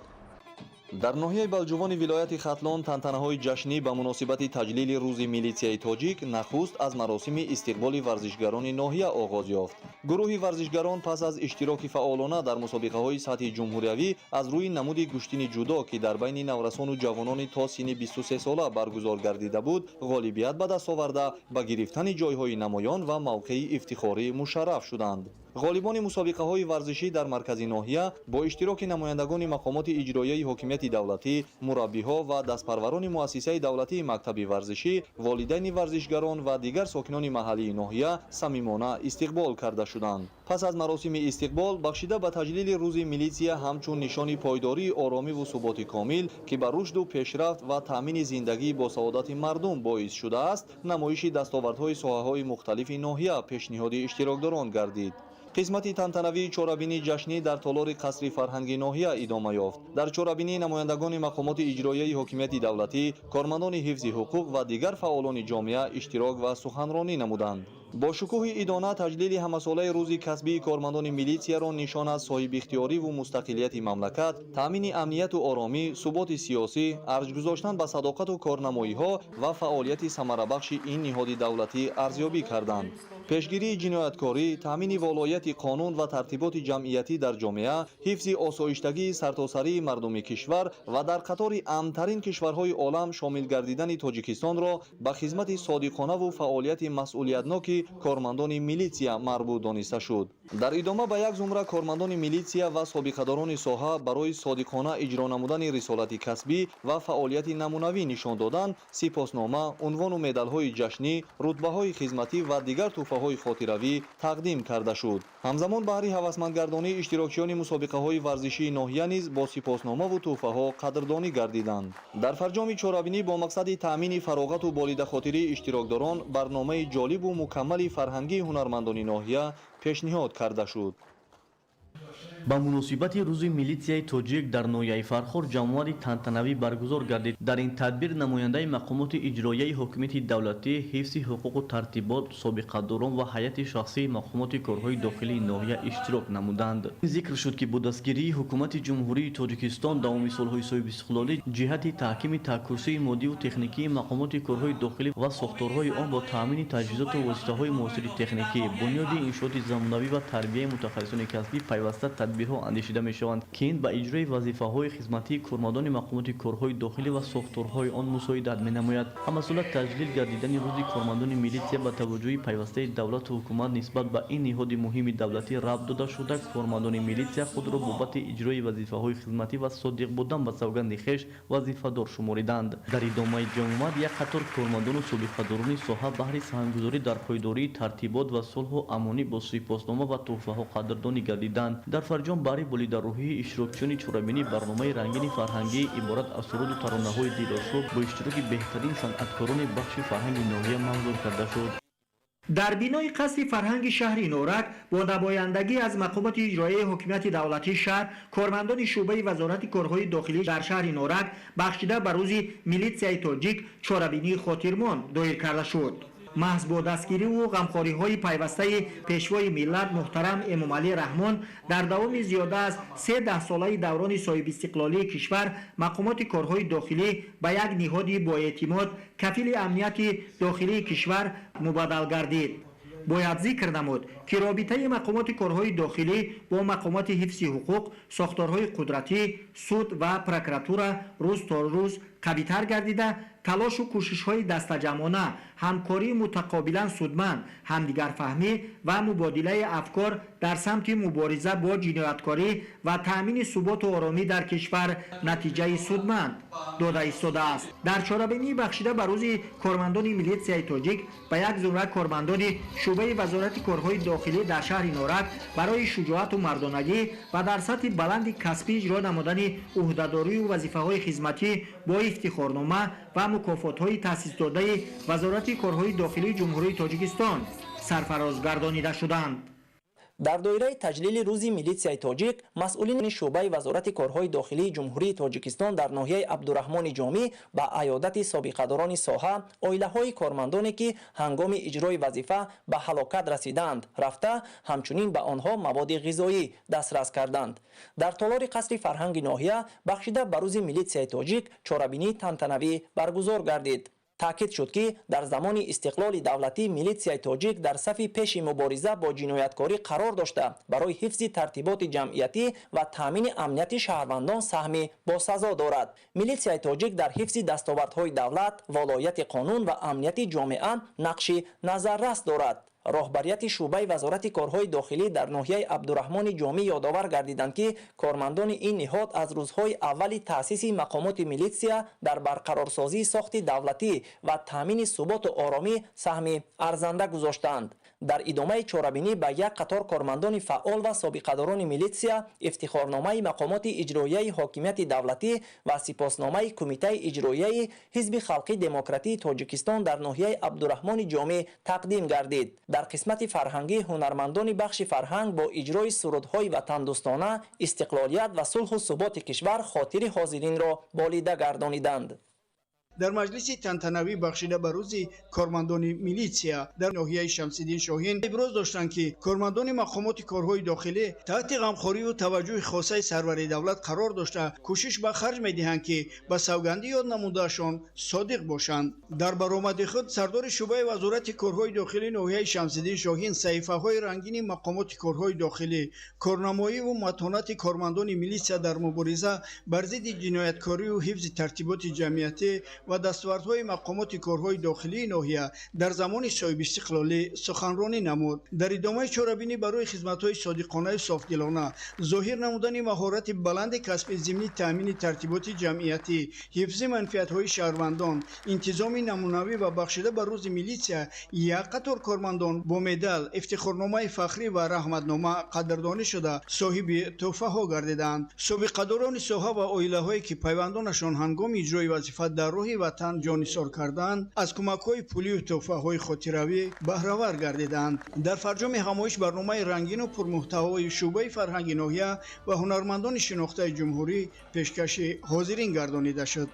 Дар ноҳияи Балҷувони вилояти Хатлон тантанаҳои ҷашнӣ ба муносибати таҷлили рӯзи милитсияи тоҷик нахуст аз маросими истиқболи варзишгарони ноҳия оғоз ёфт. Гурӯҳи варзишгарон пас аз иштироки фаъолона дар мусобиқаҳои сатҳи ҷумҳуриявӣ аз рӯи намуди гӯштини ҷудо, ки дар байни наврасону ҷавонони то синни 23 сола баргузор гардида буд, ғолибият ба даст оварда, ба гирифтани ҷойҳои намоён ва мавқеи ифтихорӣ мушарраф шуданд. Ғолибони мусобиқаҳои варзишӣ дар маркази ноҳия бо иштироки намояндагони мақомоти иҷроияи ҳокимияти давлатӣ, мураббиҳо ва дастпарварони муассисаи давлатии мактаби варзишӣ, волидайни варзишгарон ва дигар сокинони маҳаллии ноҳия самимона истиқбол карда шуданд. Пас аз маросими истиқбол, бахшида ба таҷлили рӯзи милитсия ҳамчун нишони пойдории оромиву суботи комил, ки ба рушду пешрафт ва таъмини зиндагии босаодати мардум боис шудааст, намоиши дастовардҳои соҳаҳои мухталифи ноҳия пешниҳоди иштирокдорон гардид. Қисмати тантанавии чорабинии ҷашнӣ дар толори қасри фарҳанги ноҳия идома ёфт. Дар чорабинӣ намояндагони мақомоти иҷроияи ҳокимияти давлатӣ, кормандони ҳифзи ҳуқуқ ва дигар фаъолони ҷомеа иштирок ва суханронӣ намуданд. Бо шукӯҳи идона таҷлили ҳамасолаи рӯзи касбии кормандони милитсияро нишон аз соҳибихтиёриву мустақилияти мамлакат, таъмини амнияту оромӣ, суботи сиёсӣ, арҷ гузоштан ба садоқату корнамоиҳо ва фаъолияти самарабахши ин ниҳоди давлатӣ арзёбӣ карданд. Пешгирии ҷинояткорӣ, таъмини волояти қонун ва тартиботи ҷамъиятӣ дар ҷомеа, ҳифзи осоиштагии сартосарии мардуми кишвар ва дар қатори амнтарин кишварҳои олам шомил гардидани Тоҷикистонро ба хизмати содиқонаву фаъолияти масъулиятноки кормандони милитсия марбут дониста шуд. Дар идома ба як зумра кормандони милитсия ва собиқадорони соҳа барои содиқона иҷро намудани рисолати касбӣ ва фаъолияти намунавӣ нишон додан сипоснома, унвону медалҳои ҷашнӣ, рутбаҳои хизматӣ ва дигар тӯҳфаҳои хотиравӣ тақдим карда шуд. Ҳамзамон баҳри ҳавасмандгардонии иштирокчиёни мусобиқаҳои варзишии ноҳия низ бо сипосномаву тӯҳфаҳо қадрдонӣ гардиданд. Дар фарҷоми чорабинӣ бо мақсади таъмини фароғату болидахотирии иштирокдорон барномаи ҷолибу мукаммали фарҳангии ҳунармандони ноҳия пешниҳод карда шуд. Ба муносибати рӯзи милитсияи тоҷик дар ноҳияи Фархор ҷамъовари тантанавӣ баргузор гардид. Дар ин тадбир намояндаи мақомоти иҷроияи ҳокимияти давлатӣ, ҳифзи ҳуқуқу тартибот, собиқадорон ва ҳайати шахсии мақомоти корҳои дохилии ноҳия иштирок намуданд. Зикр шуд, ки бо дастгирии ҳукумати Ҷумҳурии Тоҷикистон давоми солҳои соҳибистиқлолӣ ҷиҳати таҳкими таъкусии моддиву техникии мақомоти корҳои дохилӣ ва сохторҳои он бо таъмини таҷҳизоту воситаҳои муосири техникӣ, бунёди иншооти замонавӣ ва тарбияи мутахассисони касбӣ пайваста тадбирҳо андешида мешаванд, ки ин ба иҷрои вазифаҳои хизматии кормандони мақомоти корҳои дохилӣ ва сохторҳои он мусоидат менамояд. Ҳамасола таҷлил гардидани рӯзи кормандони милитсия ба таваҷҷӯҳи пайвастаи давлату ҳукумат нисбат ба ин ниҳоди муҳими давлатӣ рабт дода шуда, кормандони милитсия худро бобати иҷрои вазифаҳои хизматӣ ва содиқ будан ба савганди хеш вазифадор шумориданд. Дар идомаи ҷамъомад як қатор кормандону собиқадорони соҳа баҳри саҳмгузорӣ дар пойдории тартибот ва сулҳу амонӣ бо сипоснома ва тӯҳфаҳо қадрдонӣ гардиданд. Дар фарҷом баҳри болидаррӯҳии иштирокчиёни чорабинӣ барномаи рангини фарҳангӣ иборат аз суруду таронаҳои дилошӯб бо иштироки беҳтарин санъаткорони бахши фарҳанги ноҳия манзур карда шуд. Дар бинои қасри фарҳанги шаҳри Норак бо намояндагӣ аз мақомоти иҷроияи ҳокимияти давлатии шаҳр, кормандони шӯъбаи вазорати корҳои дохилӣ дар шаҳри Норак бахшида ба рӯзи милитсияи тоҷик чорабинии хотирмон доир карда шуд. Маҳз бо дастгириву ғамхориҳои пайвастаи пешвои миллат муҳтарам Эмомалӣ Раҳмон дар давоми зиёда аз се даҳсолаи даврони соҳибистиқлолии кишвар мақомоти корҳои дохилӣ ба як ниҳоди боэътимод, кафили амнияти дохилии кишвар мубаддал гардид. Бояд зикр намуд, ки робитаи мақомоти корҳои дохилӣ бо мақомоти ҳифзи ҳуқуқ, сохторҳои қудратӣ, суд ва прокуратура рӯз то рӯз қавитар гардида, талошу кӯшишҳои дастаҷамъона, ҳамкории мутақобилан судманд, ҳамдигарфаҳмӣ ва мубодилаи афкор дар самти мубориза бо ҷинояткорӣ ва таъмини суботу оромӣ дар кишвар натиҷаи судманд дода истодааст. Дар чорабинӣ бахшида ба рӯзи кормандони милитсияи тоҷик ба як зумра кормандони шӯъбаи вазорати корҳои дохилӣ дар шаҳри Норак барои шуҷоату мардонагӣ ва дар сатҳи баланди касбӣ иҷро намудани ӯҳдадорию вазифаҳои хизматӣ бо ифтихорнома ва мукофотҳои таъсисдодаи Вазорати корҳои дохилии Ҷумҳурии Тоҷикистон сарфароз гардонида шуданд. Дар доираи таҷлили рӯзи милитсияи тоҷик масъулини шӯъбаи Вазорати корҳои дохилии Ҷумҳурии Тоҷикистон дар ноҳияи Абдураҳмони Ҷомӣ ба аёдати собиқадорони соҳа, оилаҳои кормандоне, ки ҳангоми иҷрои вазифа ба ҳалокат расидаанд, рафта, ҳамчунин ба онҳо маводи ғизоӣ дастрас карданд. Дар толори қасри фарҳанги ноҳия бахшида ба рӯзи милитсияи тоҷик чорабинии тантанавӣ баргузор гардид. Таъкид шуд, ки дар замони истиқлоли давлатӣ милитсияи тоҷик дар сафи пеши мубориза бо ҷинояткорӣ қарор дошта, барои ҳифзи тартиботи ҷамъиятӣ ва таъмини амнияти шаҳрвандон саҳми босазо дорад. Милитсияи тоҷик дар ҳифзи дастовардҳои давлат, волояти қонун ва амнияти ҷомеа нақши назаррас дорад. Роҳбарияти шӯъбаи Вазорати корҳои дохилӣ дар ноҳияи Абдураҳмони Ҷомӣ ёдовар гардиданд, ки кормандони ин ниҳод аз рӯзҳои аввали таъсиси мақомоти милитсия дар барқарорсозии сохти давлатӣ ва таъмини суботу оромӣ саҳми арзанда гузоштаанд. Дар идомаи чорабинӣ ба як қатор кормандони фаъол ва собиқадорони милитсия ифтихорномаи мақомоти иҷроияи ҳокимияти давлатӣ ва сипосномаи Кумитаи иҷроияи Ҳизби халқи демократии Тоҷикистон дар ноҳияи Абдураҳмони Ҷомӣ тақдим гардид. Дар қисмати фарҳангӣ ҳунармандони бахши фарҳанг бо иҷрои сурудҳои ватандӯстона истиқлолият ва сулҳу суботи кишвар хотири ҳозиринро болида гардониданд. Дар маҷлиси тантанавӣ бахшида ба рӯзи кормандони милитсия дар ноҳияи Шамсиддин Шоҳин иброз доштанд, ки кормандони мақомоти корҳои дохилӣ таҳти ғамхориву таваҷҷӯҳи хосаи сарвари давлат қарор дошта, кӯшиш ба харҷ медиҳанд, ки ба савганди ёд намудаашон содиқ бошанд. Дар баромади худ сардори шӯъбаи Вазорати корҳои дохилии ноҳияи Шамсиддин Шоҳин саҳифаҳои рангини мақомоти корҳои дохилӣ, корнамоиву матонати кормандони милитсия дар мубориза бар зидди ҷинояткориву ҳифзи тартиботи ҷамъиятӣ ва дастовардҳои мақомоти корҳои дохилии ноҳия дар замони соҳибистиқлолӣ суханронӣ намуд. Дар идомаи чорабинӣ барои хизматҳои содиқонаю софдилона, зоҳир намудани маҳорати баланди касби зимни таъмини тартиботи ҷамъиятӣ, ҳифзи манфиатҳои шаҳрвандон, интизоми намунавӣ ва бахшида ба рӯзи милитсия як қатор кормандон бо медал, ифтихорномаи фахрӣ ва раҳматнома қадрдонӣ шуда, соҳиби тӯҳфаҳо гардиданд. Собиқадорони соҳа ва оилаҳое, ки пайвандонашон ҳангоми иҷрои вазифа дар роҳи ватан ҷоннисор карданд, аз кӯмакҳои пулию тӯҳфаҳои хотиравӣ баҳравар гардиданд. Дар фарҷоми ҳамоиш барномаи рангину пурмуҳтавои шӯъбаи фарҳанги ноҳия ва ҳунармандони шинохтаи ҷумҳурӣ пешкаши ҳозирин гардонида шуд.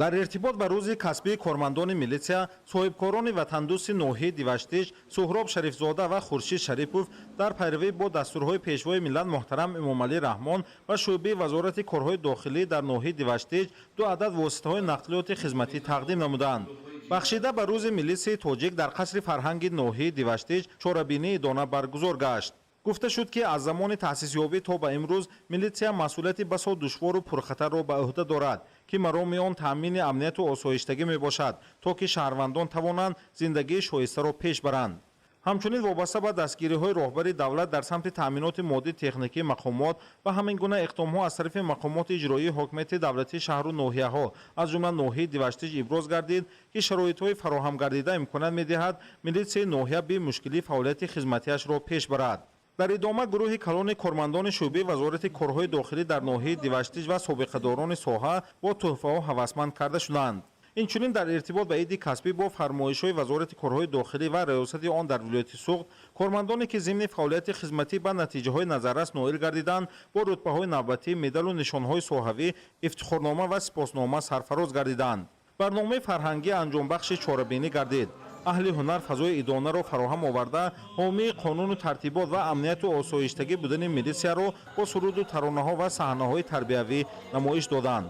Дар иртибот ба рӯзи касбии кормандони милитсия соҳибкорони ватандӯсти ноҳияи Диваштич Суҳроб Шарифзода ва Хуршид Шарипов дар пайравӣ бо дастурҳои Пешвои миллат муҳтарам Эмомалӣ Раҳмон ба шӯъбаи Вазорати корҳои дохилӣ дар ноҳияи Диваштич ду адад воситаҳои нақлиёти хизматӣ тақдим намуданд. Бахшида ба рӯзи милитсияи тоҷик дар қасри фарҳанги ноҳияи Диваштич чорабинии идона баргузор гашт. Гуфта шуд, ки аз замони таъсисёбӣ то ба имрӯз милитсия масъулияти басо душвору пурхатарро ба ӯҳда дорад, ки мароми он таъмини амнияту осоиштагӣ мебошад, то ки шаҳрвандон тавонанд зиндагии шоистаро пеш баранд. Ҳамчунин вобаста ба дастгириҳои роҳбари давлат дар самти таъминоти моддии техникии мақомот ва ҳамин гуна иқдомҳо аз тарафи мақомоти иҷроии ҳокимияти давлатии шаҳру ноҳияҳо, аз ҷумла ноҳияи Диваштич, иброз гардид, ки шароитҳои фароҳам гардида имконият медиҳад милитсияи ноҳия бемушкилӣ фаъолияти хизматиашро пеш барад. Дар идома гурӯҳи калони кормандони шӯъбаи Вазорати корҳои дохилӣ дар ноҳияи Диваштич ва собиқадорони соҳа бо тӯҳфаҳо ҳавасманд карда шуданд. Инчунин дар иртибот ба иди касбӣ бо фармоишҳои Вазорати корҳои дохилӣ ва раёсати он дар вилояти Суғд кормандоне, ки зимни фаъолияти хизматӣ ба натиҷаҳои назаррас ноил гардиданд, бо рутбаҳои навбатӣ, медалу нишонҳои соҳавӣ, ифтихорнома ва сипоснома сарфароз гардиданд. Барномаи фарҳангӣ анҷомбахши чорабинӣ гардид. Аҳли ҳунар фазои идонаро фароҳам оварда, ҳомии қонуну тартибот ва амнияту осоиштагӣ будани милитсияро бо суруду таронаҳо ва саҳнаҳои тарбиявӣ намоиш доданд.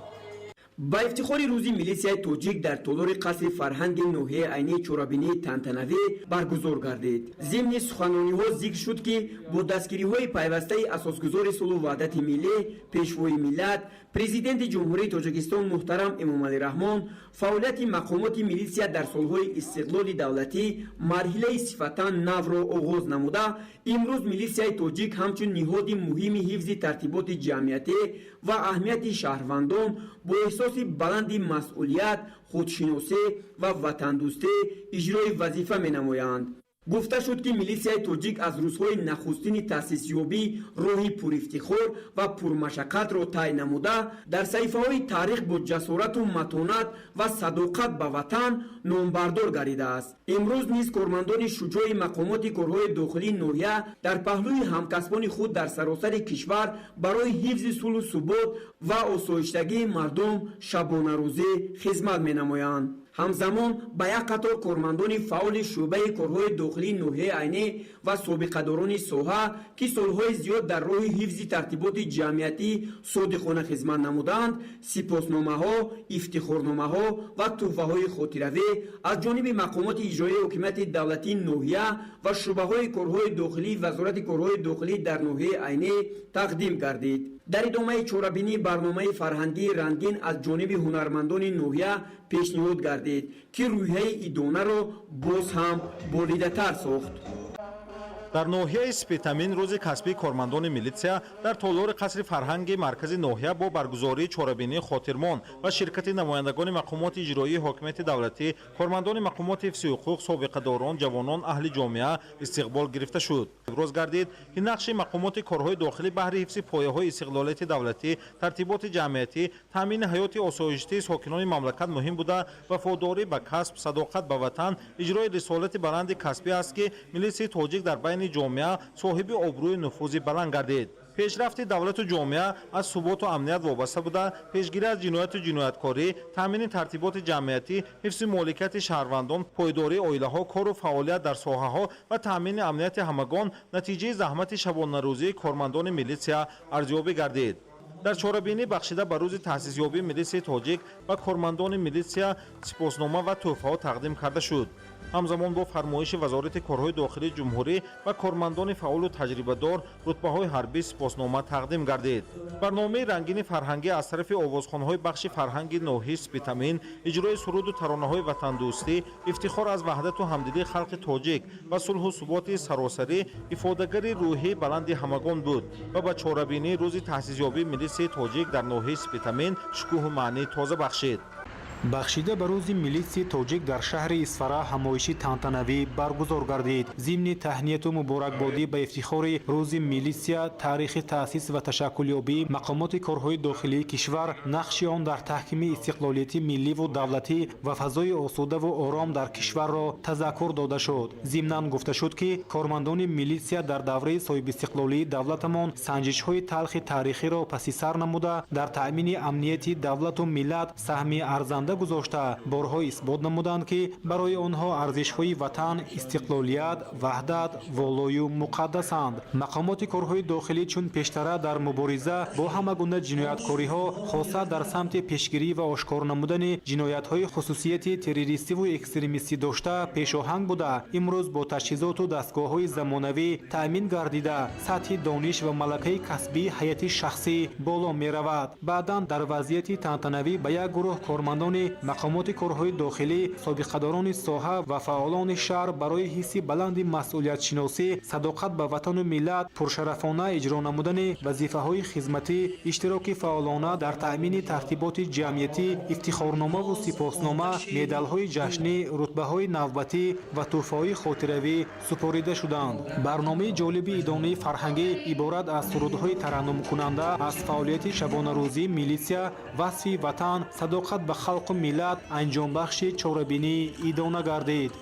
Ба ифтихори рӯзи милитсияи тоҷик дар толори қасри фарҳанги ноҳияи Айнӣ чорабинии тантанавӣ баргузор гардид. Зимни суханрониҳо зикр шуд, ки бо дастгириҳои пайвастаи асосгузори сулҳу ваҳдати миллӣ, Пешвои миллат, Президенти Ҷумҳурии Тоҷикистон муҳтарам Эмомалӣ Раҳмон фаъолияти мақомоти милитсия дар солҳои истиқлоли давлатӣ марҳилаи сифатан навро оғоз намуда, имрӯз милитсияи тоҷик ҳамчун ниҳоди муҳими ҳифзи тартиботи ҷамъиятӣ ва аҳамияти шаҳрвандон бо эҳсоси баланди масъулият, худшиносӣ ва ватандӯстӣ иҷрои вазифа менамоянд. Гуфта шуд, ки милитсияи тоҷик аз рӯзҳои нахустини таъсисёбӣ роҳи пурифтихор ва пурмашаққатро тай намуда, дар саҳифаҳои таърих бо ҷасорату матонат ва садоқат ба ватан номбардор гардидааст. Имрӯз низ кормандони шуҷои мақомоти корҳои дохилии ноҳия дар паҳлӯи ҳамкасбони худ дар саросари кишвар барои ҳифзи сулҳу субот ва осоиштагии мардум шабонарӯзӣ хизмат менамоянд. Ҳамзамон ба як қатор кормандони фаъоли шӯъбаи корҳои дохилии ноҳияи Айнӣ ва собиқадорони соҳа, ки солҳои зиёд дар роҳи ҳифзи тартиботи ҷамъиятӣ содиқона хизмат намуданд, сипосномаҳо, ифтихорномаҳо ва тӯҳфаҳои хотиравӣ аз ҷониби мақомоти иҷроияи ҳокимияти давлатии ноҳия ва шӯъбаҳои корҳои дохилии Вазорати корҳои дохилӣ дар ноҳияи Айнӣ тақдим гардид. Дар идомаи чорабинӣ барномаи фарҳангии рангин аз ҷониби ҳунармандони ноҳия пешниҳод гардид, ки рӯҳияи идонаро боз ҳам болидатар сохт. Дар ноҳияи Спитамин рӯзи касбии кормандони милитсия дар толори қасри фарҳанги маркази ноҳия бо баргузории чорабинии хотирмон ва ширкати намояндагони мақомоти иҷроии ҳокимияти давлатӣ, кормандони мақомоти ҳифзи ҳуқуқ, собиқадорон, ҷавонон, аҳли ҷомеа истиқбол гирифта шуд. Иброз гардид, ки нақши мақомоти корҳои дохилӣ баҳри ҳифзи пояҳои истиқлолияти давлатӣ, тартиботи ҷамъиятӣ, таъмини ҳаёти осоиштии сокинони мамлакат муҳим буда, вафодорӣ ба касб, садоқат ба ватан, иҷрои рисолати баланди касбӣ аст, ки милитсияи тоҷик дар байни ҷомеа соҳиби обрӯи нуфузи баланд гардид. Пешрафти давлату ҷомеа аз суботу амният вобаста буда, пешгирӣ аз ҷинояту ҷинояткорӣ, таъмини тартиботи ҷамъиятӣ, ҳифзи моликияти шаҳрвандон, пойдории оилаҳо, кору фаъолият дар соҳаҳо ва таъмини амнияти ҳамагон натиҷаи заҳмати шабонарӯзии кормандони милитсия арзёбӣ гардид. Дар чорабинӣ бахшида ба рӯзи таъсисёбии милитсияи тоҷик ба кормандони милитсия сипоснома ва тӯҳфаҳо тақдим карда шуд. Ҳамзамон бо фармоиши Вазорати корҳои дохилии ҷумҳурӣ ба кормандони фаъолу таҷрибадор рутбаҳои ҳарбӣ сипоснома тақдим гардид. Барномаи рангини фарҳангӣ аз тарафи овозхонҳои бахши фарҳанги ноҳияи Спитамин, иҷрои суруду таронаҳои ватандӯстӣ, ифтихор аз ваҳдату ҳамдилии халқи тоҷик ва сулҳу суботи саросарӣ ифодагари рӯҳии баланди ҳамагон буд ва ба чорабинии рӯзи таъсисёбии милитсияи тоҷик дар ноҳияи Спитамин шукӯҳу маънии тоза бахшид. Бахшида ба рӯзи милитсияи тоҷик дар шаҳри Исфара ҳамоиши тантанавӣ баргузор гардид. Зимни таҳнияту муборакбодӣ ба ифтихори рӯзи милитсия, таърихи таъсис ва ташаккулёбии мақомоти корҳои дохилии кишвар, нақши он дар таҳкими истиқлолияти милливу давлатӣ ва фазои осудаву ором дар кишварро тазаккур дода шуд. Зимнан гуфта шуд, ки кормандони милитсия дар давраи соҳибистиқлолии давлатамон санҷишҳои талхи таърихиро паси сар намуда, дар таъмини амнияти давлату миллат саҳми арзанда гузошта, борҳо исбот намуданд, ки барои онҳо арзишҳои ватан, истиқлолият, ваҳдат волою муқаддасанд. Мақомоти корҳои дохилӣ чун пештара дар мубориза бо ҳама гуна ҷинояткориҳо, хоса дар самти пешгирӣ ва ошкор намудани ҷиноятҳои хусусияти террористиву экстремистӣ дошта пешоҳанг буда, имрӯз бо таҷҳизоту дастгоҳҳои замонавӣ таъмин гардида, сатҳи дониш ва малакаи касбии ҳайати шахсӣ боло меравад. Баъдан дар вазъияти тантанавӣ ба як гурӯҳ кормандони мақомоти корҳои дохилӣ, собиқадорони соҳа ва фаъолони шаҳр барои ҳисси баланди масъулиятшиносӣ, садоқат ба ватану миллат, пуршарафона иҷро намудани вазифаҳои хизматӣ, иштироки фаъолона дар таъмини тартиботи ҷамъиятӣ, ифтихорномаву сипоснома, медалҳои ҷашнӣ, рутбаҳои навбатӣ ва тӯҳфаҳои хотиравӣ супорида шуданд. Барномаи ҷолиби идонаи фарҳангӣ иборат аз сурудҳои тараннумкунанда аз фаъолияти шабонарӯзии милитсия, васфи ватан, садоқат ба халқу миллат анҷомбахши чорабинии идона гардид.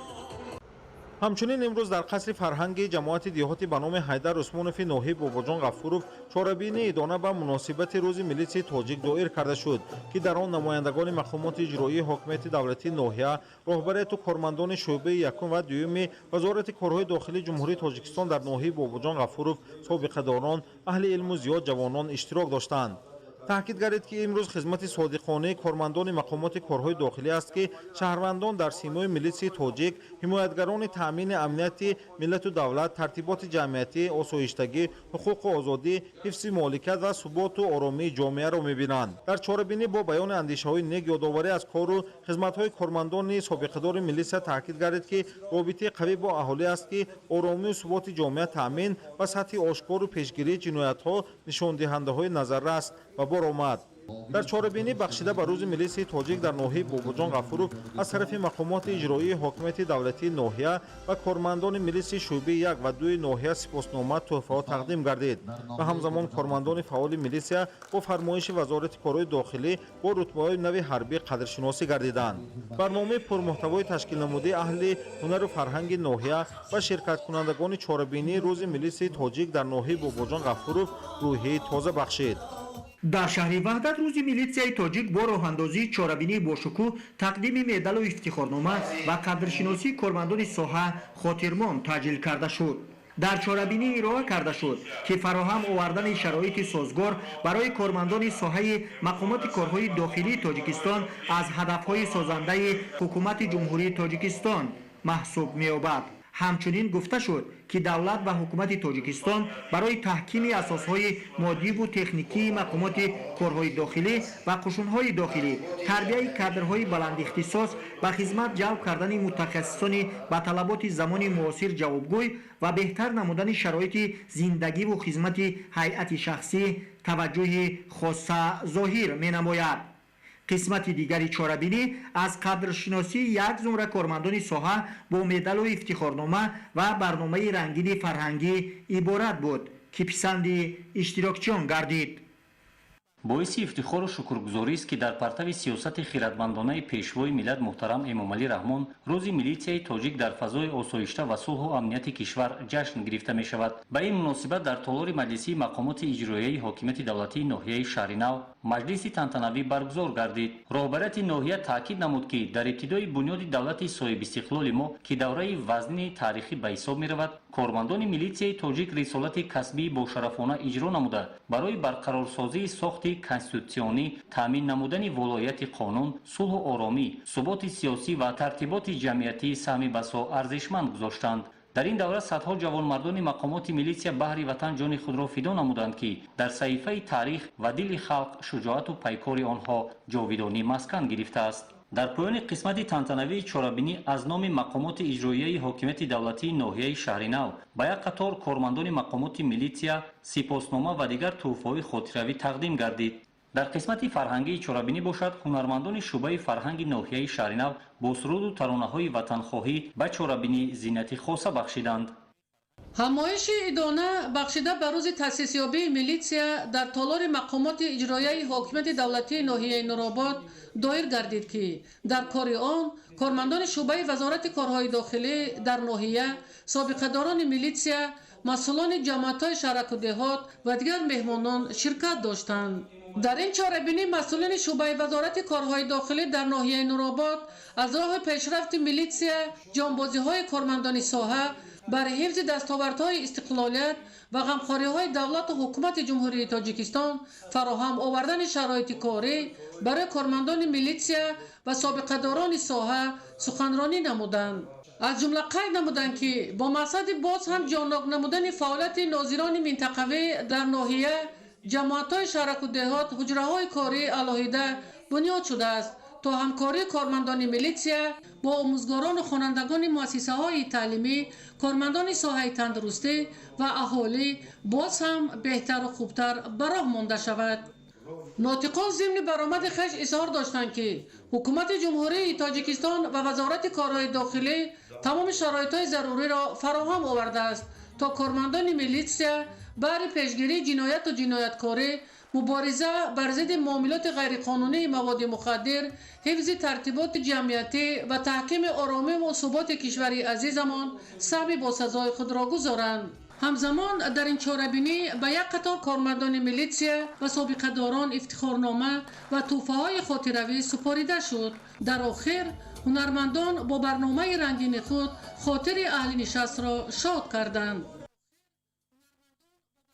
Ҳамчунин имрӯз дар қасри фарҳанги ҷамоати деҳоти ба номи Ҳайдар Усмонови ноҳияи Бобоҷон Ғафуров чорабинии идона ба муносибати рӯзи милитсияи тоҷик доир карда шуд, ки дар он намояндагони мақомоти иҷроии ҳокимияти давлатии ноҳия, роҳбарияту кормандони шӯъбаи якум ва дуюми Вазорати корҳои дохилии Ҷумҳурии Тоҷикистон дар ноҳияи Бобоҷон Ғафуров, собиқадорон, аҳли илму зиёд ҷавонон иштирок доштанд. Таъкид гардид, ки имрӯз хизмати содиқонаи кормандони мақомоти корҳои дохилӣ аст, ки шаҳрвандон дар симои милитсияи тоҷик ҳимоятгарони таъмини амнияти миллату давлат, тартиботи ҷамъиятӣ, осоиштагӣ, ҳуқуқу озодӣ, ҳифзи моликият ва суботу оромии ҷомеаро мебинанд. Дар чорабинӣ бо баёни андешаҳои нек, ёдоварӣ аз кору хизматҳои кормандони собиқадори милитсия таъкид гардид, ки робитаи қавӣ бо аҳолӣ аст, ки оромию суботи ҷомеа таъмин ва сатҳи ошкору пешгирии ҷиноятҳо нишондиҳандаҳои назаррас ба бор омад. Дар чорабинӣ бахшида ба рӯзи милисияи тоҷик дар ноҳияи Бобоҷон Ғафуров аз тарафи мақомоти иҷроии ҳокимияти давлатии ноҳия ва кормандони милисияи шӯъбаи 1 ва 2 ноҳия сипоснома, тӯҳфаҳо тақдим гардид ва ҳамзамон кормандони фаъоли милисия бо фармоиши Вазорати корҳои дохилӣ бо рутбаҳои нави ҳарбӣ қадршиносӣ гардиданд. Барномаи пурмуҳтавои ташкилнамудаи аҳли ҳунару фарҳанги ноҳия ва ширкаткунандагони чорабинии рӯзи милисияи тоҷик дар ноҳияи Бобоҷон Ғафуров рӯҳияи тоза бахшид. Дар шаҳри Ваҳдат рӯзи милитсияи тоҷик бо роҳандозии чорабинии бошукӯҳ, тақдими медалу ифтихорнома ва қадршиносии кормандони соҳа хотирмон таҷлил карда шуд. Дар чорабинӣ ироа карда шуд, ки фароҳам овардани шароити созгор барои кормандони соҳаи мақомоти корҳои дохилии Тоҷикистон аз ҳадафҳои созандаи ҳукумати Ҷумҳурии Тоҷикистон маҳсуб меёбад. Ҳамчунин гуфта шуд, ки давлат ва ҳукумати Тоҷикистон барои таҳкими асосҳои моддиву техникии мақомоти корҳои дохилӣ ва қушунҳои дохилӣ, тарбияи кадрҳои баландихтисос, ба хизмат ҷалб кардани мутахассисони ба талаботи замони муосир ҷавобгӯй ва беҳтар намудани шароити зиндагиву хизмати ҳайати шахсӣ таваҷҷӯҳи хоса зоҳир менамояд. Қисмати дигари чорабинӣ аз қадршиносии як зумра кормандони соҳа бо медалу ифтихорнома ва барномаи рангини фарҳангӣ иборат буд, ки писанди иштирокчиён гардид. Боиси ифтихору шукргузорист, ки дар партави сиёсати хиратмандонаи Пешвои миллат муҳтарам Эмомалӣ Раҳмон рӯзи милитсияи тоҷик дар фазои осоишта ва сулҳу амнияти кишвар ҷашн гирифта мешавад. Ба ин муносибат дар толори маҷлисии мақомоти иҷроияи ҳокимияти давлатии ноҳияи Шаҳринав маҷлиси тантанавӣ баргузор гардид. Роҳбарияти ноҳия таъкид намуд, ки дар ибтидои бунёди давлати соҳибистиқлоли мо, ки давраи вазнини таърихӣ ба ҳисоб меравад, кормандони милитсияи тоҷик рисолати касбии бошарафона иҷро намуда, барои барқарорсозии сохти конститутсионӣ, таъмин намудани волояти қонун, сулҳу оромӣ, суботи сиёсӣ ва тартиботи ҷамъиятӣ саҳми басо арзишманд гузоштанд. Дар ин давра садҳо ҷавонмардони мақомоти милитсия баҳри ватан ҷони худро фидо намуданд, ки дар саҳифаи таърих ва дили халқ шуҷоату пайкори онҳо ҷовидонӣ маскан гирифтааст. Дар поёни қисмати тантанавии чорабинӣ аз номи мақомоти иҷроияи ҳокимияти давлатии ноҳияи Шаҳринав ба як қатор кормандони мақомоти милитсия сипоснома ва дигар тӯҳфаҳои хотиравӣ тақдим гардид. Дар қисмати фарҳангии чорабинӣ бошад, ҳунармандони шӯъбаи фарҳанги ноҳияи Шаҳринав бо суруду таронаҳои ватанхоҳӣ ба чорабинӣ зинати хоса бахшиданд. Ҳамоиши идона бахшида ба рӯзи таъсисёбии милитсия дар толори мақомоти иҷроияи ҳокимияти давлатии ноҳияи Нуробод доир гардид, ки дар кори он кормандони шӯъбаи Вазорати корҳои дохилӣ дар ноҳия, собиқадорони милитсия, масъулони ҷамоатҳои шаҳраку деҳот ва дигар меҳмонон ширкат доштанд. Дар ин чорабинӣ масъулини шӯъбаи Вазорати корҳои дохилӣ дар ноҳияи Нуробод аз роҳи пешрафти милитсия, ҷонбозиҳои кормандони соҳа бар ҳифзи дастовардҳои истиқлолият ва ғамхориҳои давлату ҳукумати Ҷумҳурии Тоҷикистон, фароҳам овардани шароити корӣ барои кормандони милитсия ва собиқадорони соҳа суханронӣ намуданд. Аз ҷумла қайд намуданд, ки бо мақсади боз ҳам ҷоннок намудани фаъолияти нозирони минтақавӣ дар ноҳия, ҷамоатҳои шаҳраку деҳот ҳуҷраҳои корӣ алоҳида бунёд шудааст, то ҳамкории кормандони милитсия бо омӯзгорону хонандагони муассисаҳои таълимӣ, кормандони соҳаи тандурустӣ ва аҳолӣ боз ҳам беҳтару хубтар ба роҳ монда шавад. Нотиқон зимни баромади хеш изҳор доштанд, ки ҳукумати Ҷумҳурии Тоҷикистон ва Вазорати корҳои дохилӣ тамоми шароитҳои заруриро фароҳам овардааст, то кормандони милитсия баҳри пешгирии ҷинояту ҷинояткорӣ, мубориза бар зидди муомилоти ғайриқонунии маводи мухаддир, ҳифзи тартиботи ҷамъиятӣ ва таҳкими оромиву суботи кишвари азизамон саҳми босазои худро гузоранд. Ҳамзамон дар ин чорабинӣ ба як қатор кормандони милитсия ва собиқадорон ифтихорнома ва тӯҳфаҳои хотиравӣ супорида шуд. Дар охир ҳунармандон бо барномаи рангини худ хотири аҳли нишастро шод карданд.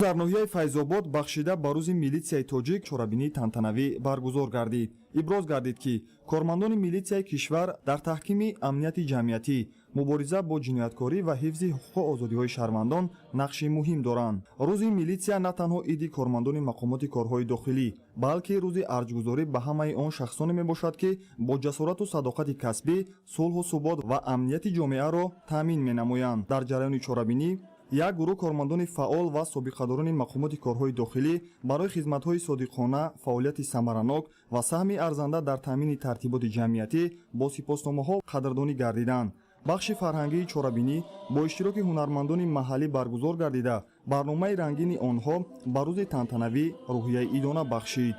Дар ноҳияи Файзобод бахшида ба рӯзи милитсияи тоҷик чорабинии тантанавӣ баргузор гардид. Иброз гардид, ки кормандони милитсияи кишвар дар таҳкими амнияти ҷамъиятӣ, мубориза бо ҷинояткорӣ ва ҳифзи ҳуқуқу озодиҳои шаҳрвандон нақши муҳим доранд. Рӯзи милитсия на танҳо иди кормандони мақомоти корҳои дохилӣ, балки рӯзи арҷгузорӣ ба ҳамаи он шахсоне мебошад, ки бо ҷасорату садоқати касбӣ сулҳу субот ва амнияти ҷомеаро таъмин менамоянд. Дар ҷараёни чорабинӣ Як гурӯҳ кормандони фаъол ва собиқадорони мақомоти корҳои дохилӣ барои хизматҳои содиқона, фаъолияти самаранок ва саҳми арзанда дар таъмини тартиботи ҷамъиятӣ бо сипосномаҳо қадрдонӣ гардиданд. Бахши фарҳангии чорабинӣ бо иштироки ҳунармандони маҳаллӣ баргузор гардида, барномаи рангини онҳо ба рӯзи тантанавӣ рӯҳияи идона бахшид.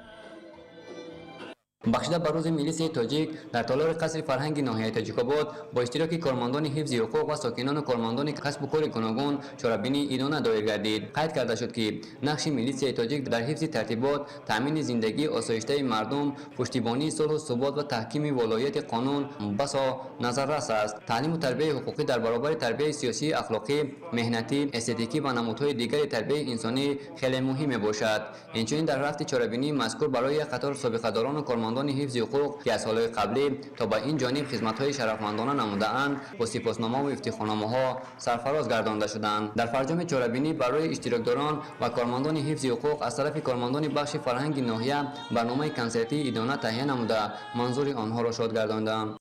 Бахшида ба рӯзи милисияи тоҷик дар толори қасри фарҳанги ноҳияи Тоҷикобод бо иштироки кормандони ҳифзи ҳуқуқ ва сокинону кормандони касбу кори гуногун чорабинии идона доир гардид. Қайд карда шуд, ки нақши милисияи тоҷик дар ҳифзи тартибот, таъмини зиндагии осоиштаи мардум, пуштибонии сулҳу субот ва таҳкими волоияти қонун басо назаррас аст. Таълиму тарбияи ҳуқуқӣ дар баробари тарбияи сиёсӣ, ахлоқӣ, меҳнатӣ, эстетикӣ ва намудҳои дигари тарбияи инсонӣ хеле муҳим мебошад. Инчунин дар рафти чорабинии мазкур барои як қатор собиқадорону кормандони ҳифзи ҳуқуқ, ки аз солҳои қаблӣ то ба ин ҷониб хизматҳои шарафмандона намудаанд, бо сипосномаву ифтихорномаҳо сарфароз гардонда шуданд. Дар фарҷоми чорабинӣ барои иштирокдорон ва кормандони ҳифзи ҳуқуқ аз тарафи кормандони бахши фарҳанги ноҳия барномаи консертии идона таҳия намуда, манзури онҳоро шод гардонданд.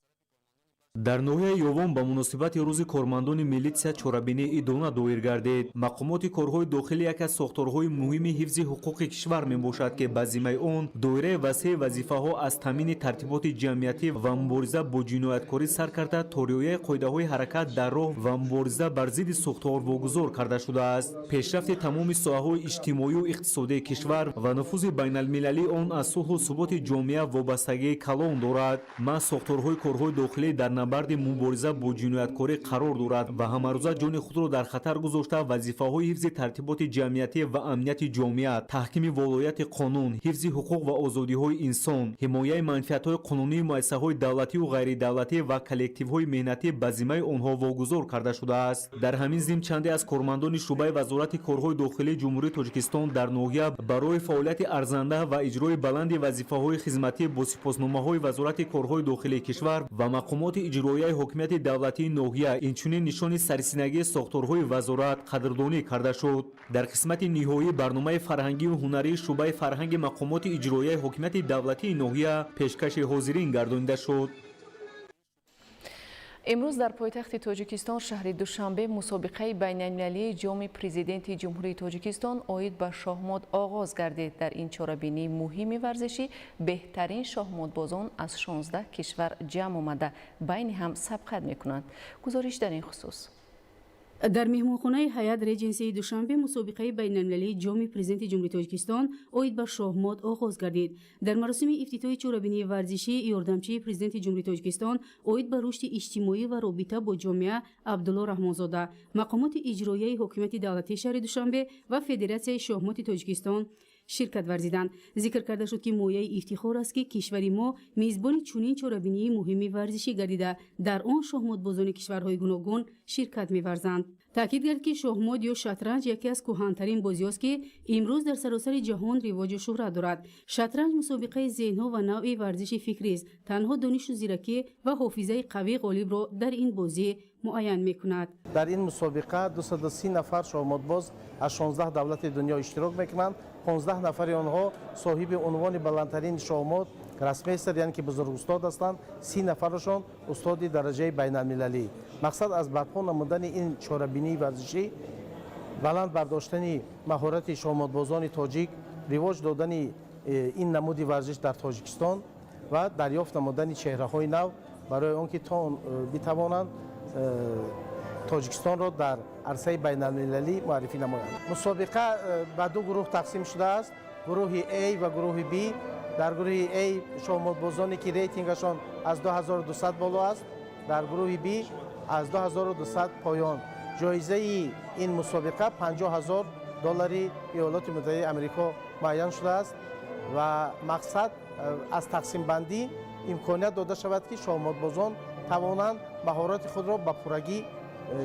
Дар ноҳияи Ёвон ба муносибати рӯзи кормандони милитсия чорабинии идона доир гардид. Мақомоти корҳои дохилӣ яке аз сохторҳои муҳими ҳифзи ҳуқуқи кишвар мебошад, ки ба зиммаи он доираи васеи вазифаҳо аз таъмини тартиботи ҷамъиятӣ ва мубориза бо ҷинояткорӣ сар карда то риояи қоидаҳои ҳаракат дар роҳ ва мубориза бар зидди сӯхтор вогузор карда шудааст. Пешрафти тамоми соҳаҳои иҷтимоию иқтисодии кишвар ва нуфузи байналмилалии он аз сулҳу суботи ҷомеа вобастагии калон дорад. Маҳз сохторҳои корҳои дохилӣ дар набарди мубориза бо ҷинояткорӣ қарор дорад ва ҳамарӯза ҷони худро дар хатар гузошта, вазифаҳои ҳифзи тартиботи ҷамъиятӣ ва амнияти ҷомеа, таҳкими волояти қонун, ҳифзи ҳуқуқ ва озодиҳои инсон, ҳимояи манфиатҳои қонунии муассисаҳои давлативу ғайридавлатӣ ва коллективҳои меҳнатӣ ба зиммаи онҳо вогузор карда шудааст. Дар ҳамин зимн чанде аз кормандони шӯъбаи Вазорати корҳои дохилии Ҷумҳурии Тоҷикистон дар ноҳия барои фаъолияти арзанда ва иҷрои баланди вазифаҳои хизматӣ бо сипосномаҳои Вазорати корҳои дохилии кишвар ва мақомоти иҷроияи ҳокимияти давлатии ноҳия, инчунин нишони сарсинагии сохторҳои вазорат қадрдонӣ карда шуд. Дар қисмати ниҳоии барномаи фарҳангию ҳунарии шӯъбаи фарҳанги мақомоти иҷроияи ҳокимияти давлатии ноҳия пешкаши ҳозирин гардонида шуд. Имрӯз дар пойтахти Тоҷикистон, шаҳри Душанбе, мусобиқаи байналмилалии ҷоми Президенти Ҷумҳурии Тоҷикистон оид ба шоҳмот оғоз гардид. Дар ин чорабинии муҳими варзишӣ беҳтарин шоҳмотбозон аз 16 кишвар ҷамъ омада, байни ҳам сабқат мекунанд. Гузориш дар ин хусус. Дар меҳмонхонаи Ҳаят Реҷенсии Душанбе мусобиқаи байналмилалии ҷоми Президенти Ҷумҳурии Тоҷикистон оид ба шоҳмот оғоз гардид. Дар маросими ифтитоҳи чорабинии варзишӣ ёрдамчии Президенти Ҷумҳурии Тоҷикистон оид ба рушди иҷтимоӣ ва робита бо ҷомеа Абдулло Раҳмонзода, мақомоти иҷроияи ҳокимияти давлатии шаҳри Душанбе ва Федератсияи шоҳмоти Тоҷикистон ширкат варзиданд. Зикр карда шуд, ки мояи ифтихор аст, ки кишвари мо мизбони чунин чорабинии муҳими варзишӣ гардида, дар он шоҳмотбозони кишварҳои гуногун ширкат меварзанд. Таъкид кард, ки шоҳмот ё шатранҷ яке аз кӯҳантарин бозиҳост, ки имрӯз дар саросари ҷаҳон ривоҷу шӯҳрат дорад. Шатранҷ мусобиқаи зеҳнҳо ва навъи варзиши фикрист. Танҳо донишу зиракӣ ва ҳофизаи қавӣ ғолибро дар ин бозӣ муайян мекунад. Дар ин мусобиқа 230 нафар шоҳмотбоз аз 16 давлати дунё иштирок мекунанд. 15 нафари онҳо соҳиби унвони баландтарин шоҳмот, гроссмейстер, яъне ки бузургустод ҳастанд. 30 нафарашон устоди дараҷаи байналмилалӣ. Мақсад аз барпо намудани ин чорабинии варзишӣ баланд бардоштани маҳорати шоҳмотбозони тоҷик, ривоҷ додани ин намуди варзиш дар Тоҷикистон ва дарёфт намудани чеҳраҳои нав барои он ки то битавонанд Тоҷикистонро дар арсаи байналмилалӣ муаррифӣ намоянд. Мусобиқа ба ду гурӯҳ тақсим шудааст: гурӯҳи А ва гурӯҳи Б. Дар гурӯҳи А шоҳмотбозоне, ки рейтингашон аз 2200 боло аст, дар гурӯҳи Б аз 2200 поён. Ҷоизаи ин мусобиқа 50 ҳазор доллари Иёлоти Муттаҳидаи Амрико муайян шудааст ва мақсад аз тақсимбандӣ имконият дода шавад, ки шоҳмотбозон тавонанд маҳорати худро ба пуррагӣ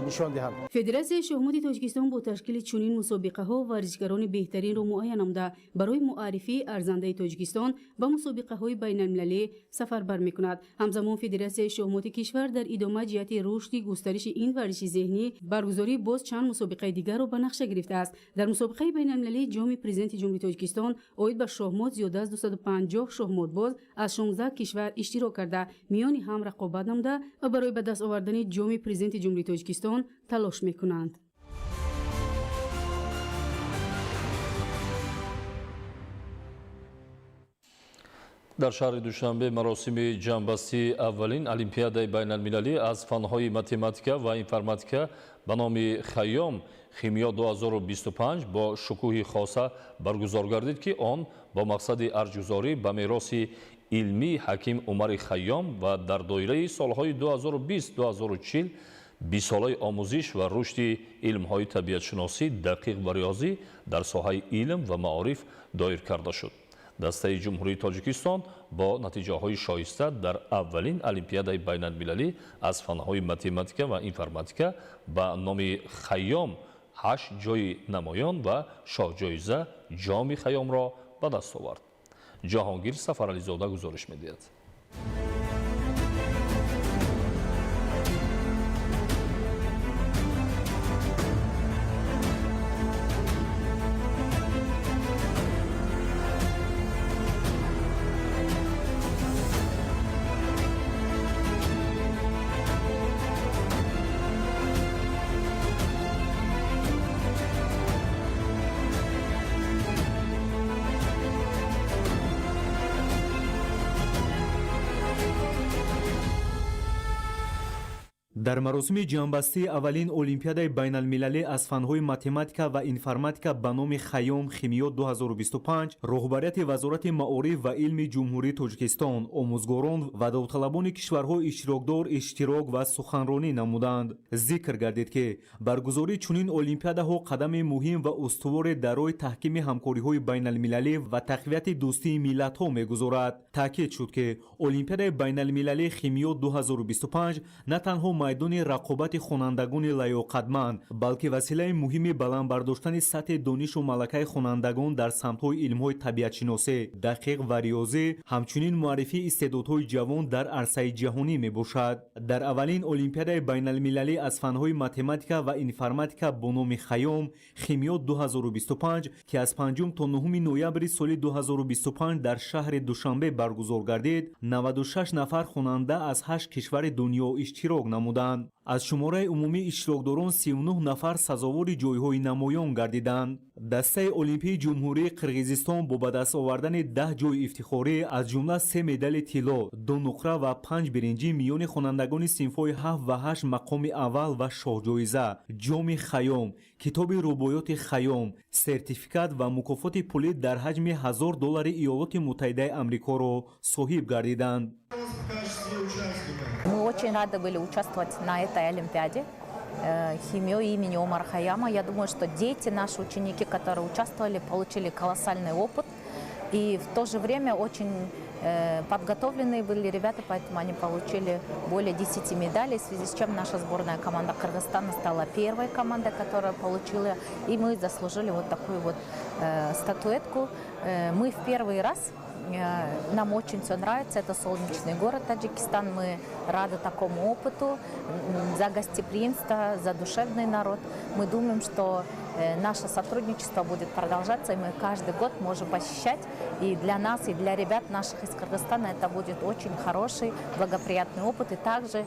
нишон диҳанд. Федератсияи шоҳмоти Тоҷикистон бо ташкили чунин мусобиқаҳо варзишгарони беҳтаринро муайян намуда, барои муаррифии арзандаи Тоҷикистон ба мусобиқаҳои байналмилалӣ сафарбар мекунад. Ҳамзамон Федератсияи шоҳмоти кишвар дар идома ҷиҳати рушди густариши ин варзиши зеҳнӣ баргузории боз чанд мусобиқаи дигарро ба нақша гирифтааст. Дар мусобиқаи байналмилалии ҷоми Президенти Ҷумҳурии Тоҷикистон оид ба шоҳмот зиёда аз 250 шоҳмотбоз аз 16 кишвар иштирок карда, миёни ҳам рақобат намуда ва барои ба даст овардани ҷоми Президенти Ҷумҳурии Тоҷикистон талош мекунанд. Дар шаҳри Душанбе маросими ҷамъбастии аввалин олимпиадаи байналмилалӣ аз фанҳои математика ва информатика ба номи Хайём химиё 2025 бо шукӯҳи хоса баргузор гардид, ки он бо мақсади арҷгузорӣ ба мероси илмии ҳаким Умари Хайём ва дар доираи солҳои 2020-2040 бистсолаи омӯзиш ва рушди илмҳои табиатшиносӣ, дақиқ ва риёзӣ дар соҳаи илм ва маориф доир карда шуд. Дастаи Ҷумҳурии Тоҷикистон бо натиҷаҳои шоиста дар аввалин олимпиадаи байналмилалӣ аз фанҳои математика ва информатика ба номи Хайём 8 ҷойи намоён ва шоҳҷоиза ҷоми Хайёмро ба даст овард. Ҷаҳонгир Сафарализода гузориш медиҳад. Дар маросими ҷамъбастии аввалин олимпиадаи байналмилалӣ аз фанҳои математика ва информатика ба номи Хайём химиё 2025 роҳбарияти Вазорати маориф ва илми Ҷумҳурии Тоҷикистон, омӯзгорон ва довталабони кишварҳои иштирокдор иштирок ва суханронӣ намуданд. Зикр гардид, ки баргузории чунин олимпиадаҳо қадами муҳим ва устуворе дар роҳи таҳкими ҳамкориҳои байналмилалӣ ва тақвияти дӯстии миллатҳо мегузорад. Таъкид шуд, ки олимпиадаи байналмилалии химиё 2025 на танҳо майдони рақобати хонандагони лаёқатманд, балки василаи муҳими баланд бардоштани сатҳи донишу малакаи хонандагон дар самтҳои илмҳои табиатшиносӣ, дақиқ ва риёзӣ, ҳамчунин муаррифии истеъдодҳои ҷавон дар арсаи ҷаҳонӣ мебошад. Дар аввалин олимпиадаи байналмилалӣ аз фанҳои математика ва информатика бо номи Хайём химиё 2025, ки аз 5 то 9 ноябри соли 2025 дар шаҳри Душанбе баргузор гардид, 96 нафар хонанда аз 8 кишвари дунё иштирок намуданд. Аз шумораи умумии иштирокдорон 39 нафар сазовори ҷойҳои намоён гардиданд. Дастаи Олимпии Ҷумҳурии Қирғизистон бо ба даст овардани 10 ҷойи ифтихорӣ, аз ҷумла 3 медали тилло, 2 нуқра ва 5 биринҷӣ миёни хонандагони синфҳои 7 ва 8 мақоми аввал ва шоҳҷоиза, ҷоми Хайём, китоби рубоёти Хайём, сертификат ва мукофоти пулӣ дар ҳаҷми 1000 доллари Иёлоти Муттаҳидаи Амрикоро соҳиб гардиданд. Мы очень рады были участвовать на этой олимпиаде химию имени Омара Хайяма. Я думаю, что дети, наши ученики, которые участвовали, получили колоссальный опыт. И в то же время очень подготовленные были ребята, поэтому они получили более 10 медалей, в связи с чем наша сборная команда Кыргызстана стала первой командой, которая получила, и мы заслужили вот такую вот статуэтку. Мы в первый раз. Нам очень все нравится, это солнечный город Таджикистан, мы рады такому опыту, за гостеприимство, за душевный народ. Мы думаем, что наше сотрудничество будет продолжаться, и мы каждый год можем посещать. И для нас, и для ребят наших из Кыргызстана это будет очень хороший, благоприятный опыт. И также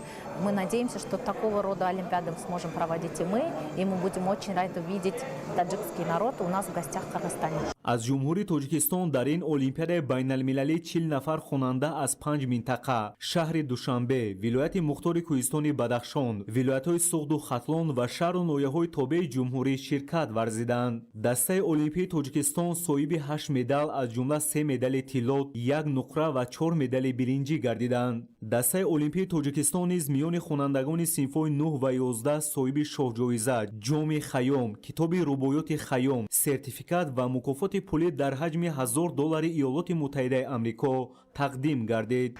мы надеемся, что такого рода олимпиады сможем проводить и мы будем очень рады видеть таджикский народ у нас в гостях в Кыргызстане. Аз Ҷумҳурии Тоҷикистон дар ин олимпиадаи байналмилалӣ 40 нафар хонанда аз 5 минтақа: шаҳри Душанбе, вилояти Мухтори Кӯҳистони Бадахшон, вилоятҳои Суғду Хатлон ва шаҳру ноҳияҳои тобеи ҷумҳурӣ ширкат варзиданд. Дастаи Олимпии Тоҷикистон соҳиби 8 медал, аз ҷумла 3 медали тилло, 1 нуқра ва 4 медали биринҷӣ гардиданд. Дастаи Олимпии Тоҷикистон низ миёни хонандагони синфҳои 9 ва 11 соҳиби шоҳҷоиза, ҷоми Хайём, китоби рубоёти Хайём, сертификат ва мукофоти пулӣ дар ҳаҷми 1000 доллари Иёлоти Муттаҳидаи Амрико тақдим гардид.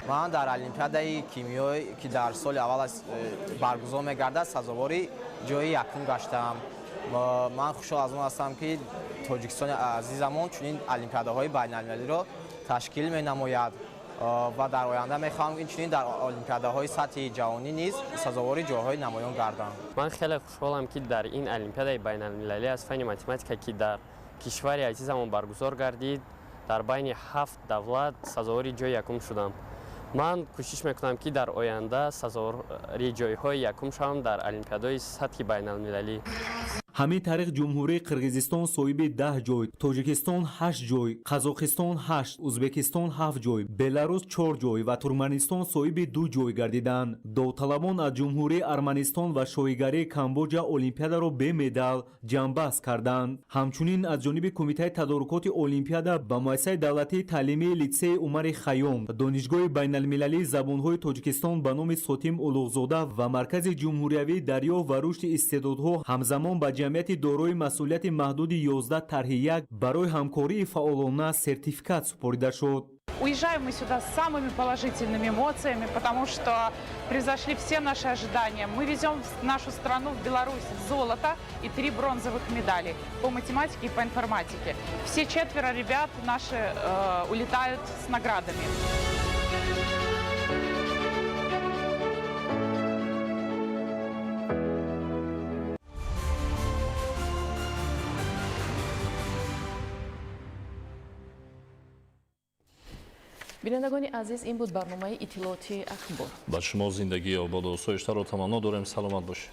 Ман дар олимпиадаи кимиёӣ, ки дар соли аввал баргузор мегардад, сазовори ҷои якум гаштам. Ман хушҳол аз он ҳастам, ки Тоҷикистони азизамон чунин олимпиадаҳои байналмилалиро ташкил менамояд ва дар оянда мехоҳам инчунин дар олимпиадаҳои сатҳи ҷаҳонӣ низ сазовори ҷойҳои намоён гардам. Ман хеле хушҳолам, ки дар ин олимпиадаи байналмилалӣ аз фанни математика, ки дар кишвари азизамон баргузор гардид, дар байни 7 давлат сазовори ҷои якум шудам. Ман кӯшиш мекунам, ки дар оянда сазовори ҷойҳои якум шавам дар олимпиадаҳои сатҳи байналмилалӣ. Ҳамин тариқ Ҷумҳурии Қирғизистон соҳиби 10 ҷой, Тоҷикистон 8 ҷой, Қазоқистон 8, Ӯзбекистон 7 ҷой, Беларус 4 ҷой ва Туркманистон соҳиби 2 ҷой гардиданд. Довталабон аз Ҷумҳурии Арманистон ва Шоҳигарии Камбоҷа олимпиадаро бе медал ҷамъбаст карданд. Ҳамчунин аз ҷониби Кумитаи тадорукоти олимпиада ба Муассисаи давлатии таълимии литсеи Умари Хайём, Донишгоҳи байналмилалии забонҳои Тоҷикистон ба номи Сотим Улуғзода ва Маркази ҷумҳуриявии дарёфт ва рушди истеъдодҳо, ҳамзамон ба ҷамъияти дорои масъулияти маҳдуди 11 тарҳи 1 барои ҳамкории фаъолона сертификат супорида шуд. Уезжаем мы сюда с самыми положительными эмоциями, потому что превзошли все наши ожидания. Мы везем в нашу страну, в Беларусь, золото и 3 бронзовых медали по математике и по информатике. Все 4 ребят наши улетают с наградами. Бинандагони азиз, ин буд барномаи иттилоотии Ахбор. Ба шумо зиндагии ободу осоиштаро таманно дорем. Саломат бошед.